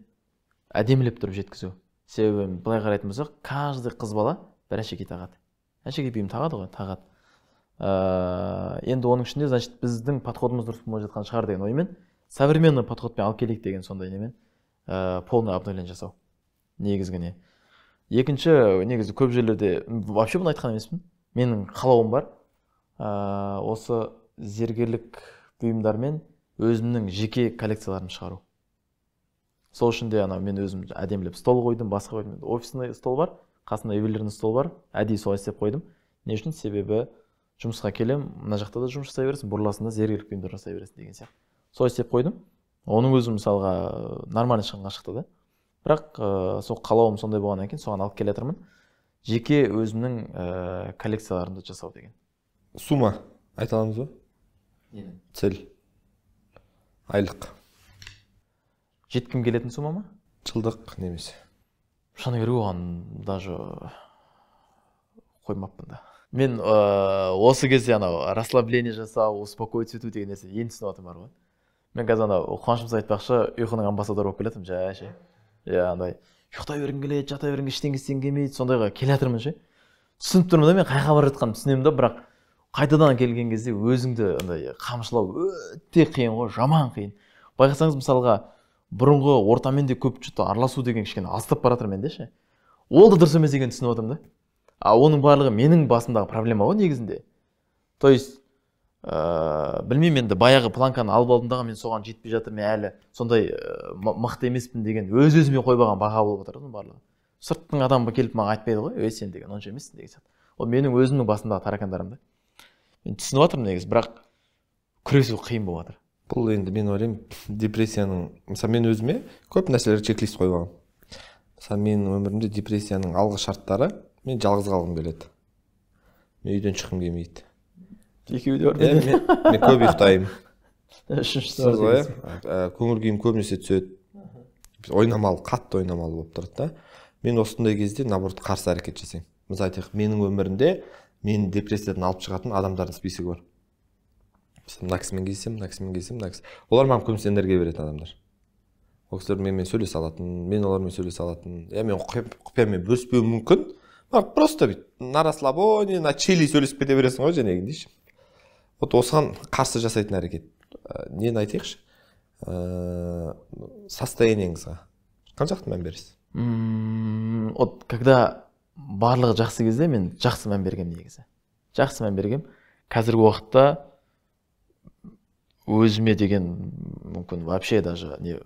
әдемілеп тұрып жеткізу. Себебі былай қарайтын болсақ, каждый қыз бала бір әшекей тағады. Әшекей бұйым тағады ғой, тағады. Енді оның ішінде, значит, біздің подходымыз дұрыс болмай жатқан шығар деген оймен современный подходпен алып келейік деген сондай немен, полный обновление жасау негізгі не. Екінші, негізі көп жерлерде вообще бұны айтқан емеспін. Менің қалауым бар. Осы зергерлік бұйымдармен өзімнің жеке коллекцияларымды шығару. Сол үшін де ана мен өзім әдемілеп стол қойдым, басқа қойдым. Офисный стол бар, қасында ювелирный стол бар, әдейі солай істеп қойдым. Не үшін? Себебі жұмысқа келем, мына жақта да жұмыс жасай бересің, бұрыласың да зергерлік бұйымдар жасай бересің деген сияқты. Солай істеп қойдым. Оның өзі мысалға нормально шығынға шықты да. Бірақ сол қалауым сондай болғаннан кейін соған алып келе жатырмын. Жеке өзімнің коллекцияларымды жасау деген. Сумма айта аламыз ба? Нені? Цель. Айлық. Жеткім келетін сумма ма? Жылдық немесе. Шыны керек, оған даже қоймаппын да. Мен осы кезде анау расслабление жасау, успокоиться ету деген нәрсе енді түсініп жатырмын бар ғой. Мен қазір анау Қуаныш мырза айтпақшы, ұйқының амбассадоры болып келе жатырмын жай ше. Иә, андай ұйықтай бергім келеді, жата бергім, ештеңе істегім келмейді, сондайға келе жатырмын ше. Түсініп тұрмын да, мен қай жаққа бара жатқанымды түсінемін да, бірақ қайтадан келген кезде өзіңді андай қамшылау өте қиын ғой, жаман қиын. Байқасаңыз, мысалға, бұрынғы ортамен де көп что-то араласу деген кішкене алыстап бара жатыр менде ше. Ол да дұрыс емес екенін түсініп отырмын да. А оның барлығы менің басымдағы проблема ғой негізінде. То есть, білмеймін енді, баяғы планканы алып алдым дағы, мен соған жетпей жатыр, мен әлі сондай мықты емеспін деген өз-өзіме қойбаған баға болып отыр оның барлығы. Сырттың адамы келіп маған айтпайды ғой, ей сен деген онша емессің деген сияқты. Ол менің өзімнің басымдағы таракандарым да. Мен түсініп жатырмын негізі, бірақ күресу қиын болып жатыр. Бұл енді мен ойлаймын, депрессияның, мысалы мен өзіме көп нәрселерге чек-лист қойып алғанмын. Мысалы менің өмірімде депрессияның алғы шарттары, мен жалғыз қалғым келеді. Мен үйден шыққым келмейді. Екеуі де бар. Мен көп ұйықтаймын. Үшіншісі бар Түсіндіңіз ғой, дегенсің. иә? Көңіл күйім көбінесе түседі. Ойнамалы, қатты ойнамалы болып тұрады да. Мен осындай кезде наоборот қарсы әрекет жасаймын. Мысалы айтайық, менің өмірімде мені депрессиядан алып шығатын адамдардың списогі бар. Мысалы, мына кісімен кездесемін, мына кісімен кездесемін, мына кісі. Олар маған көбінесе энергия беретін адамдар. Ол кісілер менімен сөйлесе алатын, мен олармен сөйлесе алатын. Иә, мен құпиямен бөліспеуім мүмкін. Бірақ просто бүйтіп на расслабоне, на чили сөйлесіп кете бересің ғой жәнегіндей ше. Вот осыған қарсы жасайтын әрекет. Нені айтайықшы? Состояниеңізға қаншалықты мән бересіз? Вот когда барлығы жақсы кезде мен жақсы мән бергем негізі. Жақсы мән бергем. Қазіргі уақытта өзіме деген мүмкін вообще даже не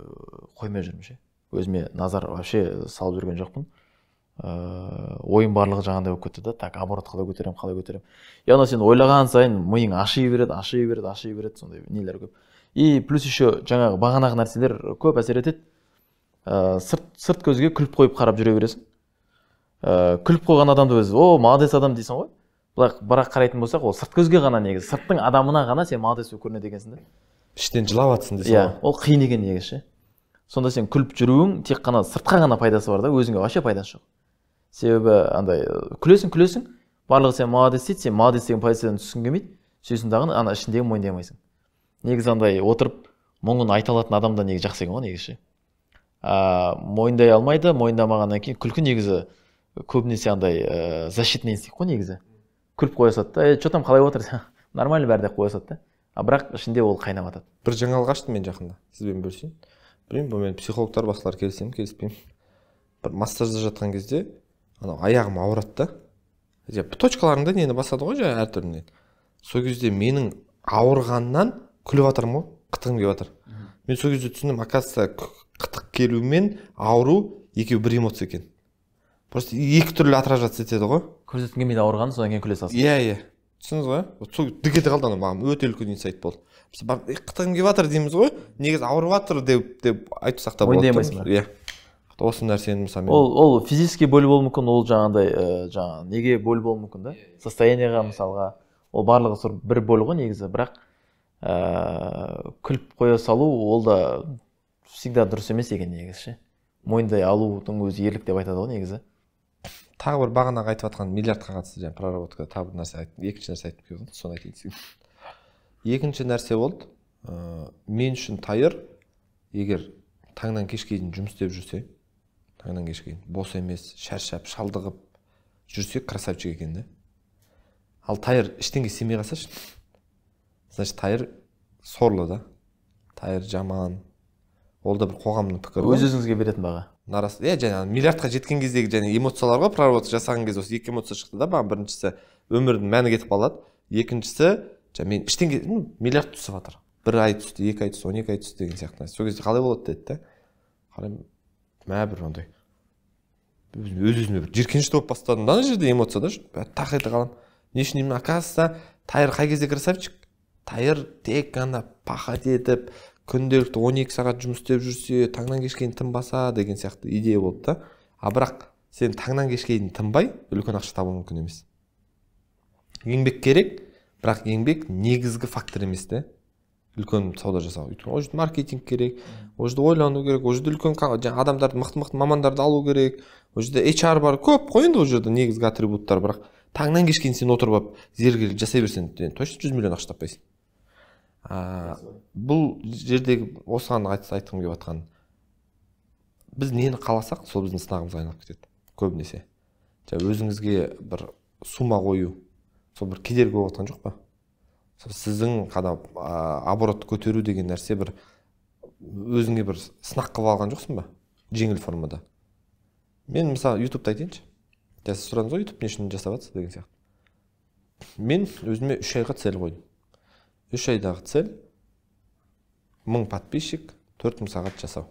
қоймай жүрмін ше. Өзіме назар вообще салып жүрген жоқпын. Ойым барлығы жаңағындай болып кетті да, так, оборот қалай көтеремін, қалай көтеремін. И ана сен ойлаған сайын миың аши береді, аши береді, аши береді, сондай нелер көп. И плюс еще жаңағы бағанағы нәрселер көп әсер етеді. Сырт көзге күліп қойып қарап жүре бересің. Күліп қойған адамды өзі, о, молодец адам дейсің ғой. Бірақ қарайтын болсақ, ол сырт көзге ғана негізі, сырттың адамына ғана сен молодец болып көрінеді екенсің да. Іштен жылап жатсың дейсің Иә, ғой. ол қиын екен негізі ше. Сонда сен күліп жүруің тек қана сыртқа ғана пайдасы бар да, өзіңе вообще пайдасы жоқ. Себебі андай күлесің, күлесің, барлығы сен молодец дейді, сен молодец деген позициядан түскің келмейді, сөйтесің дағы ана ішіндегі мойындай алмайсың. Негізі андай отырып мұңын айта алатын адам да негізі жақсы екен ғой негізі ше. Мойындай алмайды, мойындамағаннан кейін күлкі негізі көбінесе андай защитный инстинкт қой негізі. Күліп қоя салады да, чё там қалай отыр? Нормально бәрі деп қоя салады да. А бірақ ішінде ол қайнап жатады. Бір жаңалық аштым мен жақында, сізбен бөлісейін. Білмеймін, бұнымен психологтар басқалар келісемін, келіспеймін. Бір массажда жатқан кезде анау аяғым ауырады да. Точкаларыңда нені басады ғой жаңа әртүрлі. Сол кезде менің ауырғаннан күліп жатырмын ғой, қытығым келіп жатыр. Мен сол кезде түсіндім, оказывается, қытық келумен ауру екеуі бір эмоция екен. Просто екі түрлі отражаться етеді ғой. Көрсеткің келмейді ауырғанын, содан кейін күле саласың. Иә, иә. Түсіндіңіз ғой, иә? Вот сол дік ете қалды анау, маған өте үлкен инсайт болды. Біз барып, қытығым келіп жатыр дейміз ғой, негізі ауырып жатыр деп айтсақ та болады. Мойындай алмайсың ба? Иә. Осы нәрсені мысалы мен Ол физический боль болуы мүмкін, ол жаңағындай, жаңағы неге боль болуы мүмкін да? Состояниеға мысалға, ол барлығы сол бір боль ғой негізі, бірақ күліп қоя салу ол да всегда дұрыс емес екен негізі ше. Мойындай алудың өзі ерлік деп айтады ғой негізі. Тағы бір бағанағы айтып жатқан миллиардқа қатысты жаңа проработка тағы бір нәрсе айттым, екінші нәрсе айтып келдім, соны айтайын десем. Екінші нәрсе болды, мен үшін Тайыр егер таңнан кешке дейін жұмыс істеп жүрсе, таңнан кешке дейін бос емес, шаршап, шалдығып жүрсе, красавчик екен да. Ал Тайыр ештеңе істемей қалса, значит Тайыр сорлы да. Тайыр жаман. Ол да бір қоғамның пікірі ғой. Өз өзіңізге беретін баға. Иә, жаңағы миллиардқа жеткен кездегі және эмоциялар ғой, проработка жасаған кезде осы екі эмоция шықты да маған. Біріншісі, өмірдің мәні кетіп қалады. Екіншісі, жаңа мен ештеңе, ну, миллиард түсіп жатыр, бір ай түсті, 2 ай түсті, 12 ай түсті деген сияқты нәрсе. Сол кезде қалай болады деді да. Қараймын, мә, бір андай өз өзіме бір жиіркенішті болып бастадым да. Ана жерде эмоция да, тақ ете қаламын. Не үшін деймін? Оказывается, Тайыр қай кезде красавчик? Тайыр тек қана пахать етіп, күнделікті 12 сағат жұмыс істеп жүрсе, таңнан кешке дейін тынбаса деген сияқты идея болды да. А бірақ сен таңнан кешке дейін тынбай үлкен ақша табу мүмкін емес. Еңбек керек, бірақ еңбек негізгі фактор емес та үлкен сауда жасау. Өйткені ол жерде маркетинг керек, ол жерде ойлану керек, ол жерде үлкен жаңағы адамдарды, мықты мықты мамандарды алу керек, ол жерде HR бар, көп қой енді ол жерде негізгі атрибуттар. Бірақ таңнан кешке дейін сен отырып алып, зергерлік жасай берсең, сен точно 100 миллион ақша таппайсың. Бұл жердегі осыған айтқым келіп жатқан, біз нені қаласақ, сол біздің сынағымызға айналып кетеді көбінесе. Жаңа өзіңізге бір сумма қою, сол бір кедергі болып жатқан жоқ па? Сол сіздің қана оборотты көтеру деген нәрсе бір өзіңе бір сынақ қылып алған жоқсың ба жеңіл формада? Мен мысалы Ютубты айтайыншы. Жаңа сіз сұрадыңыз ғой, Ютуб не үшін жасап жатсыз деген сияқты. Мен өзіме 3 айға цель қойдым. 3 айдағы цель: 1000 подписчик, 4000 сағат жасау.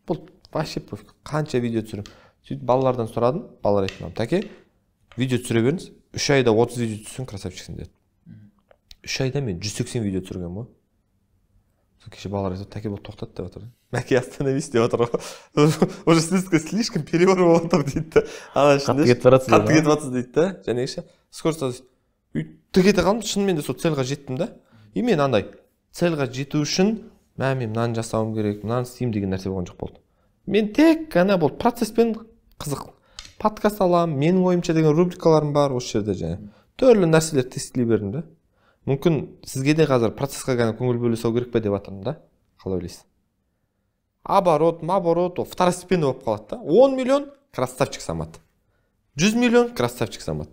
Бұл вообще пофиг, қанша видео түсіремін. Сөйтіп балалардан сұрадым, балалар айтты маған: «Тәке, видео түсіре беріңіз, 3 айда 30 видео түсірсең, красавчиксің», – деді. 3 айда мен 180 видео түсіргенмін ғой. Сол кеше балалар айтады: «Тәке, болды, тоқтат», – деп жатыр. «Мәке, остановись», – деп жатыр ғой, «уже слишком, слишком перебор болып жатыр», – дейді да. Ана ішінде қатты кетіп баратсыз. «Қатты кетіп жатсыз», – дейді да. Және ше скорость тік ете қалдым. Шынымен де сол цельға жеттім да. И мен андай цельға жету үшін мә, мен мынаны жасауым керек, мынаны істеймін деген нәрсе болған жоқ, болды. Мен тек қана болды, процесспен қызық. Подкаст аламын, «Менің ойымша» деген рубрикаларым бар осы жерде және түрлі нәрселер тестілей бердім да. Мүмкін, сізге де қазір процессқа ғана көңіл бөле салу керек па деп жатырмын да. Қалай ойлайсыз? Оборот оборот ол второстепенный болып қалады да. 10 миллион – красавчик Самат, 100 миллион – красавчик Самат,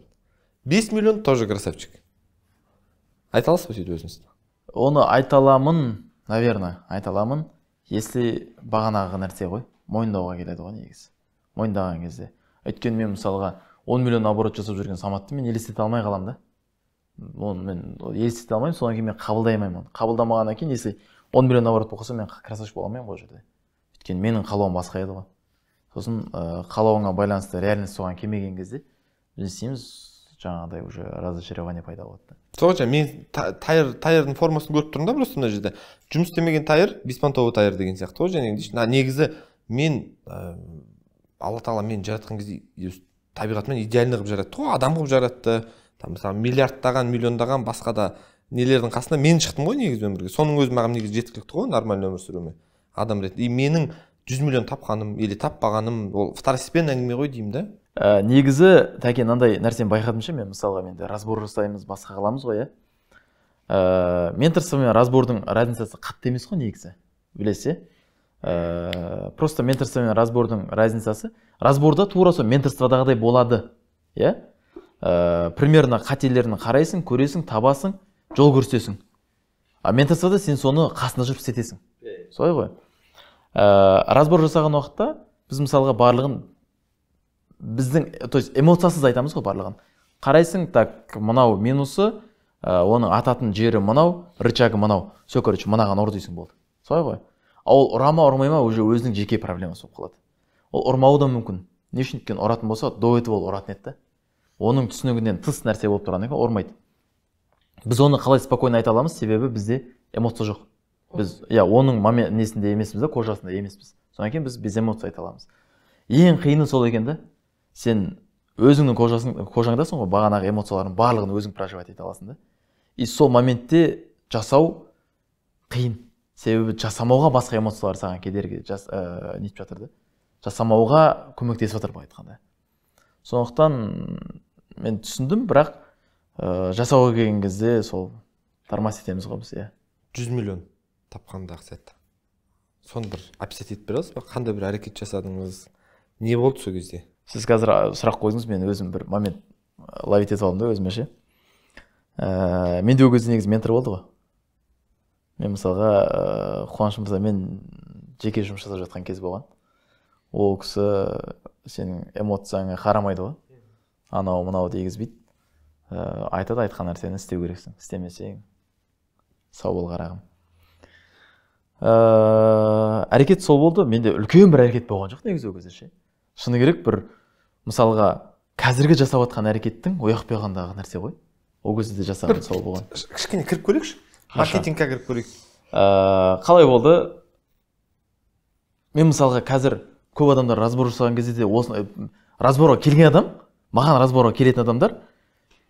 5 миллион – тоже красавчик. Айта аласыз ба сөйтіп өзіңіз? Оны айта аламын, наверное, айта аламын. Если бағанағы нәрсе ғой, мойындауға келеді ғой негізі. Мойындаған кезде, өйткені мен мысалға 10 миллион оборот жасап жүрген Саматты мен елестете алмай қаламын да. Оны мен елестете алмаймын, содан кейін мен қабылдай алмаймын оны. Қабылдамағаннан кейін, если 10 миллион оборот болып қалса, мен красавчик бола алмаймын ғой ол жерде, өйткені менің қалауым басқа еді ғой. Сосын қалауыңа байланысты реальность соған келмеген кезде біз не істейміз? Жаңағыдай уже разочарование пайда болады да. Сол жаңа мен Тайырдың формасын көріп тұрмын да. Просто мына жерде жұмыс істемеген Тайыр, беспонтовый Тайыр деген сияқты ғой. Және негізі мен Алла тағала мені жаратқан кезде табиғатымен идеальный қылып жаратты ғой, адам қылып жаратты. Там мысалы миллиардтаған, миллиондаған басқа да нелердің қасында мен шықтым ғой негізі өмірге. Соның өзі маған негізі жеткілікті ғой нормальный өмір сүруіме адам ретінде. И менің 100 миллион тапқаным или таппағаным ол второстепенный әңгіме ғой деймін да. Негізі, тәке, мынандай нәрсені байқадым ше. Мен мысалға, менде разбор жасаймыз, басқа қыламыз ғой, иә. Менторство мен разбордың разницасы қатты емес қой негізі, білесіз, иә. Просто менторство мен разбордың разницасы, разборда тура сол менторстводағыдай болады, иә. Примерно қателерін қарайсың, көресің, табасың, жол көрсетесің. А менторствода сен соны қасында жүріп істетесің, солай ғой. Разбор жасаған уақытта біз мысалға барлығын біздің, то есть эмоциясыз айтамыз ғой барлығын. Қарайсың, так, мынау минусы, оның ататын жері мынау, рычагы мынау, все, короче, мынаған ұр дейсің, болды, солай ғой. А ол ұра ма, ұрмай ма, уже өзінің жеке проблемасы болып қалады. Ол ұрмауы да мүмкін. Не үшін? Өйткені ұратын болса, до этого ол ұратын еді да. Оның түсінігінен тыс нәрсе болып тұрғаннан кейін ұрмайды. Біз оны қалай спокойно айта аламыз? Себебі бізде эмоция жоқ. Біз, иә, оның момент несінде емеспіз да, кожасында емеспіз. Содан кейін біз без эмоций айта аламыз. Ең қиыны сол екен да. Сен өзіңнің кожаңдасың ғой, бағанағы эмоциялардың барлығын өзің проживать ете аласың да. И сол моментте жасау қиын, себебі жасамауға басқа эмоциялар саған кедергі нетіп жатыр да, жасамауға көмектесіп жатыр былай айтқанда. Сондықтан мен түсіндім, бірақ жасауға келген кезде сол тормоз етеміз ғой біз, иә. 100 миллион тапқандағы сәт, соны бір описать етіп бере аласыз ба? Қандай бір әрекет жасадыңыз, не болды сол кезде? Сіз қазір сұрақ қойдыңыз, мен өзім бір момент ловить етіп алдым да өзіме ше. Менде ол кезде негізі ментор болды ғой. Мен мысалға Қуаныш мырзамен жеке жұмыс жасап жатқан кез болған. Ол кісі сенің эмоцияңа қарамайды ғой, анау мынау дегізбейді. Айтады, айтқан нәрсені істеу керексің, істемесең сау бол қарағым. Әрекет сол болды. Менде үлкен бір әрекет болған жоқ негізі ол кезде ше. Шыны керек, бір мысалға қазіргі жасап жатқан әрекеттің ояқ бұяғындағы нәрсе ғой. Ол кезде де жасаған сол болған. Кішкене кіріп көрейікші. Маркетингке кіріп көрейік. Қалай болды? Мен мысалға қазір көп адамдар разбор жасаған кезде де осыны разборға келген адам, маған разборға келетін адамдар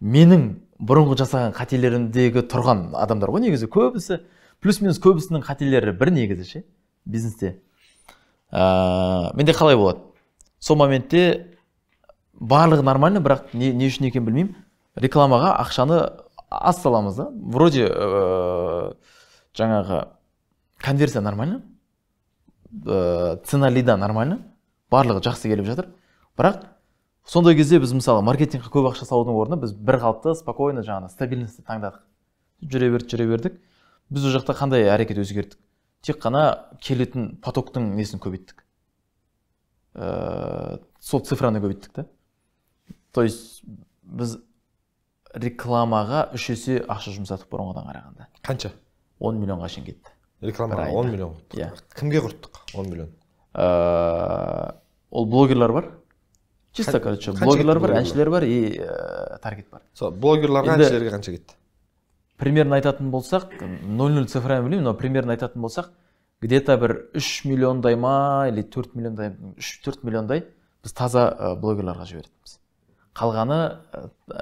менің бұрынғы жасаған қателерімдегі тұрған адамдар ғой негізі көбісі, плюс-минус көбісінің қателері бір негізі ше бизнесте. Менде қалай болады? Сол моментте барлығы нормально, бірақ не үшін екенін білмеймін. Рекламаға ақшаны аз саламыз да. Вроде жаңағы конверсия нормально, цена лида нормально, барлығы жақсы келіп жатыр. Бірақ сондай кезде біз мысалы маркетингке көп ақша салудың орнына біз бір қалыпты, спокойно жаңағы стабильностьті таңдадық. Жүре бердік, жүре бердік. Біз ол жақта қандай әрекет өзгерттік? Тек қана келетін потоктың несін көбейттік. Сол цифраны көбейттік та. То есть біз рекламаға 3 есе ақша жұмсадық бұрынғыдан қарағанда. Қанша? 10 миллионға шейін кетті. Рекламаға 10 миллион құрттық. Иә. Кімге құрттық 10 миллион? Ол блогерлар бар. Чисто, короче, блогерлар бар, әншілер бар и таргет бар. Сол блогерларға, әншілерге қанша кетті? Примерно айтатын болсақ, 0,0 цифраны білмеймін, но примерно айтатын болсақ, где-то бір 3 миллиондай ма, или 4 миллиондай, 3-4 миллиондай біз таза блогерларға жіберетінбіз. Қалғаны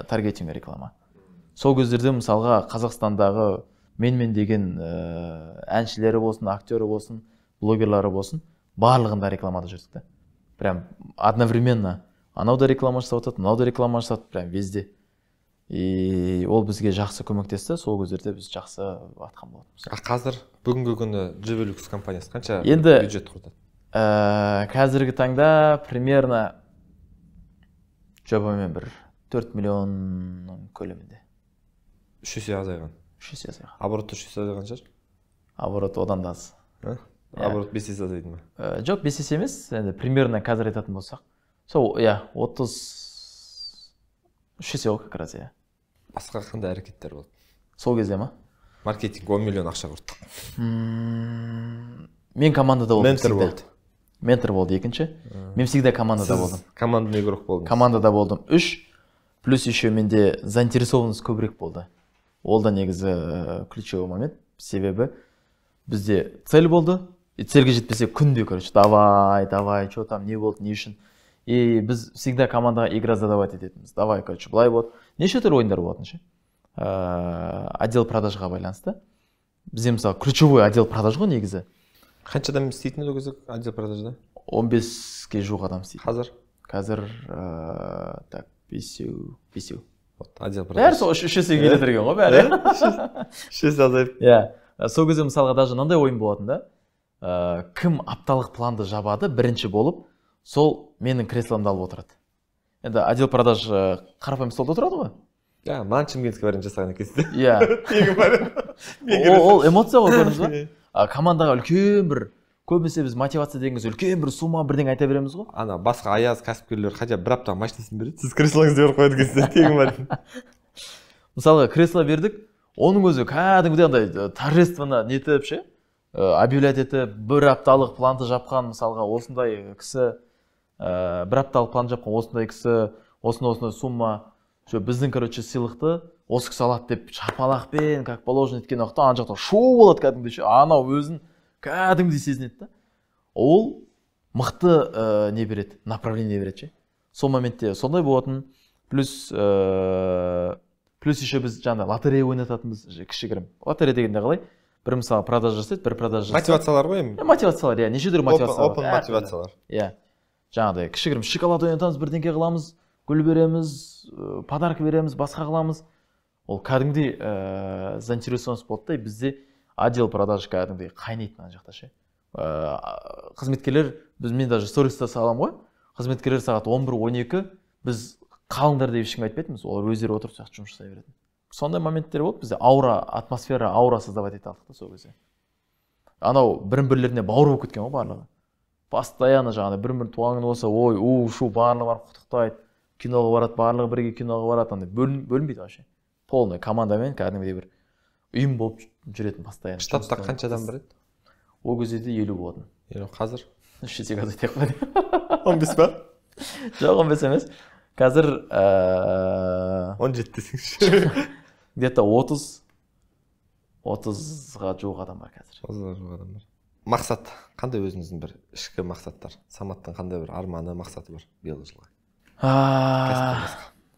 таргетинг реклама. Сол кездерде мысалға Қазақстандағы менмен деген әншілері болсын, актері болсын, блогерлары болсын, барлығында рекламада жүрдік та. Прям одновременно анау да реклама жасап жатады, мынау да реклама жасады, прям везде. И ол бізге жақсы көмектесті, сол кездерде біз жақсы атқан болатынбыз. А қазір бүгінгі күні Juveluxe компаниясы қанша енді бюджет құртады? Қазіргі таңда примерно жобамен бір 4 миллионның көлемінде. 3 есе азайған. 3 есе азайған. Оборот 3 есе азайған шығар? Оборот одан да аз. Оборот 5 есе азайды ма? Жоқ, 5 есе емес. Енді примерно қазір айтатын болсақ, сол, иә, 33 есе ғой как раз, иә. Басқа қандай әрекеттер болды? Сол кезде ма? Маркетинг 10 миллион ақша құрттық. Мен командада болдым. Ментор болды. Ментор болды екінші. Мен всегда командада болдым. Командный игрок болдыңыз. Командада болдым. 3, плюс еще менде заинтересованность көбірек болды. Ол да негізі ключевой момент. Себебі бізде цель болды. И цельге жетпесе күнде, короче, давай, давай, что там, не болды, не үшін. И біз всегда командаға игра задавать ететінбіз. Давай, короче, былай болды. Неше түрлі ойындар болатын ше? Отдел продажға байланысты. Бізде мысалы ключевой отдел продаж ғой негізі. Қанша адам істейтін еді ол кезде отдел продажда? 15-ке жуық адам істейтін. Қазір? Қазір, так, бесеу. Вот, отдел продаж. Бәрі сол үш есеге келе тұрген ғой бәрі. 3 есе азайып. Иә. Сол кезде мысалға даже мынандай ойын болатын да. Кім апталық планды жабады бірінші болып, сол менің кресломды алып отырады. Енді отдел продаж қарапайым столда отырады ғой. Иә, маған шымкентский вариант жасаған екенсіз. Иә. Тегін вариант. Ол эмоция ғой, көрдіңіз ба? Командаға үлкен бір, көбінесе біз мотивация деген кезде үлкен бір сумма бірдеңе айта береміз ғой. Ана басқа аяз кәсіпкерлер хотя бір апта машинасын береді, сіз креслоңызды беріп қояды екенсіз, тегін вариант. Мысалға кресло бердік, оның өзі кәдімгідей андай торжественно нетіп ше, объявлять етіп, бір апталық планды жапқан мысалға осындай кісі, бір апталық план жапқан осындай кісі, осындай сумма, все, біздің, короче, сыйлықты осы кісі алады деп шапалақпен, как положено еткен уақытта ана жақта шоу болады кәдімгідей ше, анау өзін кәдімгідей сезінеді да. Ол мықты не береді, направление береді ше. Сол моментте сондай болатын. Плюс еще біз жаңағыдай лотерея ойнататынбыз, кішігірім. Лотерея дегенде қалай? Бір мысалы продажа жасайды, бір продажа жасайды. Мотивациялар ғой енді. Мотивациялар, иә, неше түрлі мотивациялар. Open мотивациялар. Иә. Жаңағыдай кішігірім шоколад ойнатамыз, бірдеңке қыламыз, гүл береміз, подарка береміз, басқа қыламыз. Ол кәдімгідей заинтересованность болды да, бізде отдел продаж кәдімгідей қайнайды мына жақта ше. Қызметкерлер, біз мен даже сториста саламын ғой, қызметкерлер сағат 11-12 біз қалыңдар деп ешкімге айтпайтынбыз, олар өздері отырып сияқты жұмыс жасай беретін. Сондай моменттер болды, бізде аура, атмосфера, аура создавать ете алдық та сол кезде. Анау бірін-бірлеріне бауыр болып кеткен ғой барлығы. Постоянно жаңағыдай бір-бір туған күні болса, ой, у, шу, барлығы барып құттықтайды. Киноға барады, барлығы бірге киноға барады, андай бөлінбейді вообще. Полный командамен кәдімгідей бір ұйым болып жүретін постоянно. Штатта қанша адам бар еді? Ол кезде де 50 болатын. 50 қазір? 3 есеге азайтайық па? 15 па? Жоқ, 15 емес. Қазір 17 десеңші. Где-то 30-ға жуық адам бар қазір. 30-ға жуық адам бар. Мақсат қандай, өзіңіздің бір ішкі мақсаттар? Саматтың қандай бір арманы, мақсаты бар биылғы жылға?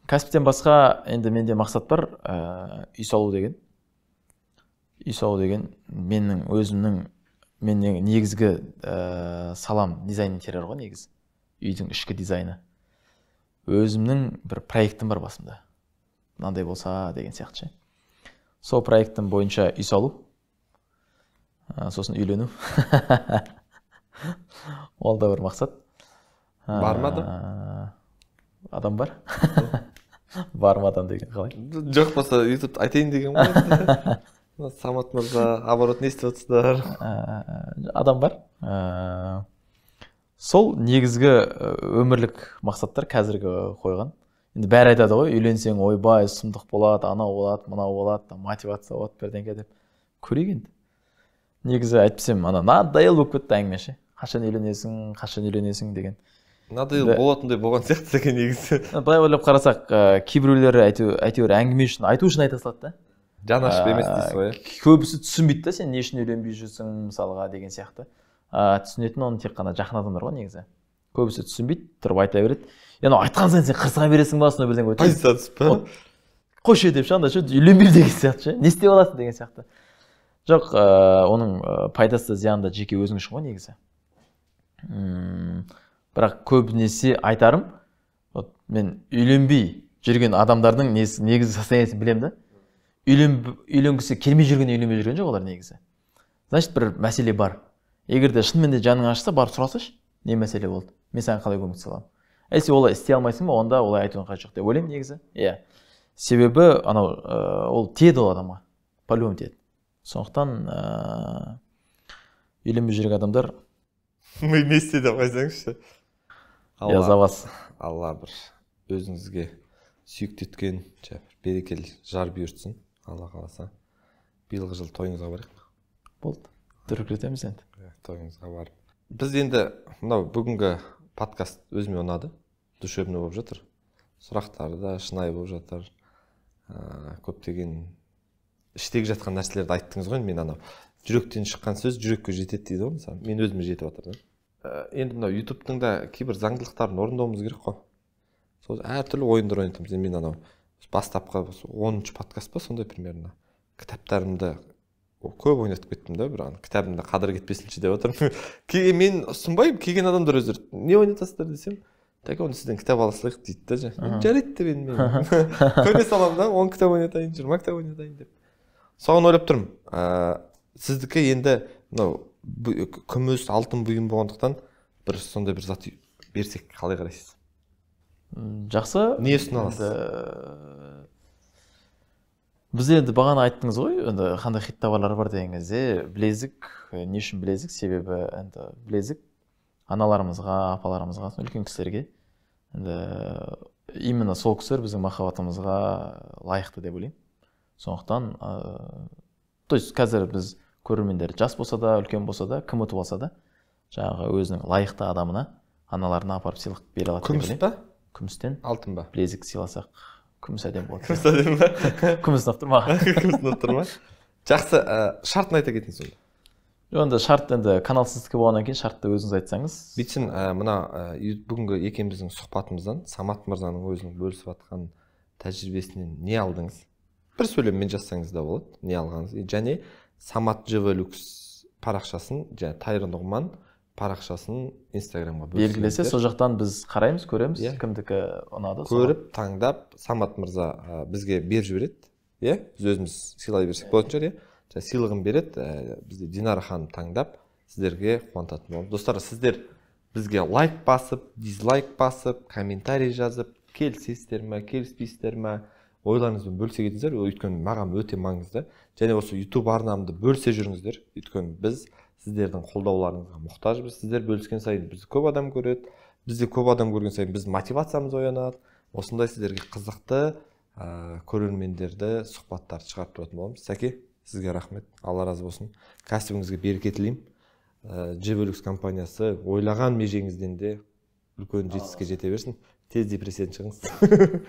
Кәсіптен басқа енді менде мақсат бар, үй салу деген. Үй салу деген менің өзімнің, мен негізгі салам дизайн интерьер ғой негізі. Үйдің ішкі дизайны. Өзімнің бір проектім бар басымда. Мынандай болса деген сияқты ше. Сол проекттің бойынша үй салу, сосын үйлену. Ол да бір мақсат. Бар ма адам? Адам бар. Бар ма адам деген қалай? Жоқ болса ютубта айтайын деген ғой. Самат мырза, оборот не істеп отырсыздар? Адам бар. Сол негізгі өмірлік мақсаттар қазіргі қойған. Енді бәрі айтады ғой, үйленсең ойбай, сұмдық болады, анау болады, мынау болады, мотивация болады, бірдеңе деп. Көрейік енді. Негізі әйтпесем, ана надоел болып кетті әңгіме ше. Қашан үйленесің, қашан үйленесің деген. Надоел болатындай болған сияқты екен негізі. Былай ойлап қарасақ, кейбіреулері әйтеуір әңгіме үшін, айту үшін айта салады да. Жан ашып емес дейсіз ғой, иә? Көбісі түсінбейді да, сен не үшін үйленбей жүрсің мысалға деген сияқты. Түсінетін оны тек қана жақын адамдар ғой негізі. Көбісі түсінбейді, тұрып айта береді. Енді айтқан сайын сен қырсыға бересің ба, сондай бірдеңе өтеді. Позиция түсіп па? Қойшы деп ше, андай ше, үйленбеймін деген сияқты ше. Не істеп аласың деген сияқты. Жоқ, оның пайдасы да зияны да жеке өзің үшін ғой негізі. Бірақ көбінесе айтарым, вот мен үйленбей жүрген адамдардың негізгі состояниесін білемін да. Үйленгісі келмей жүрген, үйленбей жүрген жоқ олар негізі. Значит, бір мәселе бар. Егер де шынымен де жаның ашса, барып сұрасайшы, не мәселе болды, мен саған қалай көмектесе аламын. Если олай істей алмайсың ба, онда олай айтудың қажеті жоқ деп ойлаймын негізі. Иә. Себебі анау ол тиеді ол адамға, по-любому тиеді. Сондықтан үйленбей жүрген адамдар Мы вместе деп қойсаңызшы. Я за вас. Алла бір өзіңізге сүйікті еткен, берекелі жар бұйыртсын, Алла қаласа. Биылғы жыл тойыңызға барайық па? Болды. Дүркіретеміз енді. Тойыңызға барып. Біз енді мынау бүгінгі подкаст өзіме ұнады. Душевный болып жатыр. Сұрақтары да шынайы болып жатыр. Көптеген іштегі жатқан нәрселерді айттыңыз ғой. Мен анау жүректен шыққан сөз жүрекке жетеді дейді ғой, мысалы. Мен өзіме жетіп жатыр да. Енді мынау ютубтың да кейбір заңдылықтарын орындауымыз керек қой. Сол әртүрлі ойындар ойнатамыз. Мен анау бастапқы 10-шы подкаст па сондай примерно. Кітаптарымды көп ойнатып кеттім да, бір ана кітабымды қадір кетпесінші деп отырмын. Кейде мен ұсынбаймын, келген адамдар өздері не ойнатасыздар десем, так оны сізден кітап ала салайық дейді да. Жарайды деп енді мен көне саламын да, 10 кітап ойнатайын, 20 кітап ойнатайын деп. Соған ойлап тұрмын. Сіздікі енді мынау күміс, алтын бұйым болғандықтан бір сондай бір зат берсек қалай қарайсыз? Жақсы. Не ұсына аласыз? Біз енді бағана айттыңыз ғой, енді қандай хит товарлар бар деген кезде, білезік, не үшін білезік? Себебі енді білезік аналарымызға, апаларымызға, үлкен кісілерге, енді именно сол кісілер біздің махаббатымызға лайықты деп ойлаймын. Сондықтан, то есть қазір біз көрермендер жас болса да, үлкен болса да, кім ұтып алса да, жаңағы өзінің лайықты адамына, аналарына апарып сыйлық бере алады деп ойлаймын. Күміс па? Күмістен. Алтын ба? Білезік сыйласақ, күміс әдемі болады. Күміс әдемі ба? Күміс ұнап тұр маған. Күміс ұнап тұр ма? Жақсы, шартын айта кетіңіз онда. Жоқ, енді шарт енді канал сіздікі болғаннан кейін шартты өзіңіз айтсаңыз. Бүйтсін, мына бүгінгі екеуміздің сұхбатымыздан Самат мырзаның өзінің бөлісіп жатқан тәжірибесінен не алдыңыз? Бір сөйлеммен жазсаңыз да болады, не алғаныңыз. Және Самат JV Lux парақшасын, және Тайыр Нұғман парақшасын Инстаграмға бөлісіңіздер. Белгілесе, сол жақтан біз қараймыз, көреміз, кімдікі ұнады. Көріп, таңдап, Самат мырза бізге беріп жібереді. Иә, біз өзіміз сыйлай берсек болатын шығар, иә. Сыйлығын береді, бізде Динара ханым таңдап, сіздерге қуантатын боламыз. Достар, сіздер бізге лайк басып, дизлайк басып, комментарий жазып, келісесіздер ме, келіспейсіздер ме, Ойларыңызбен бөлісе кетіңіздер, өйткені маған өте маңызды. Және осы YouTube арнамды бөлісе жүріңіздер, өйткені біз сіздердің қолдауларыңызға мұқтажбыз. Сіздер бөліскен сайын бізді көп адам көреді, бізді көп адам көрген сайын біздің мотивациямыз оянады. Осындай сіздерге қызықты көрермендерді, сұхбаттарды шығарып тұратын боламыз. Сәке, сізге рахмет, Алла разы болсын. Кәсібіңізге береке тілеймін. Джевелюкс компаниясы ойлаған межеңізден де үлкен жетістікке жете берсін. Тез депрессиядан шығыңыз.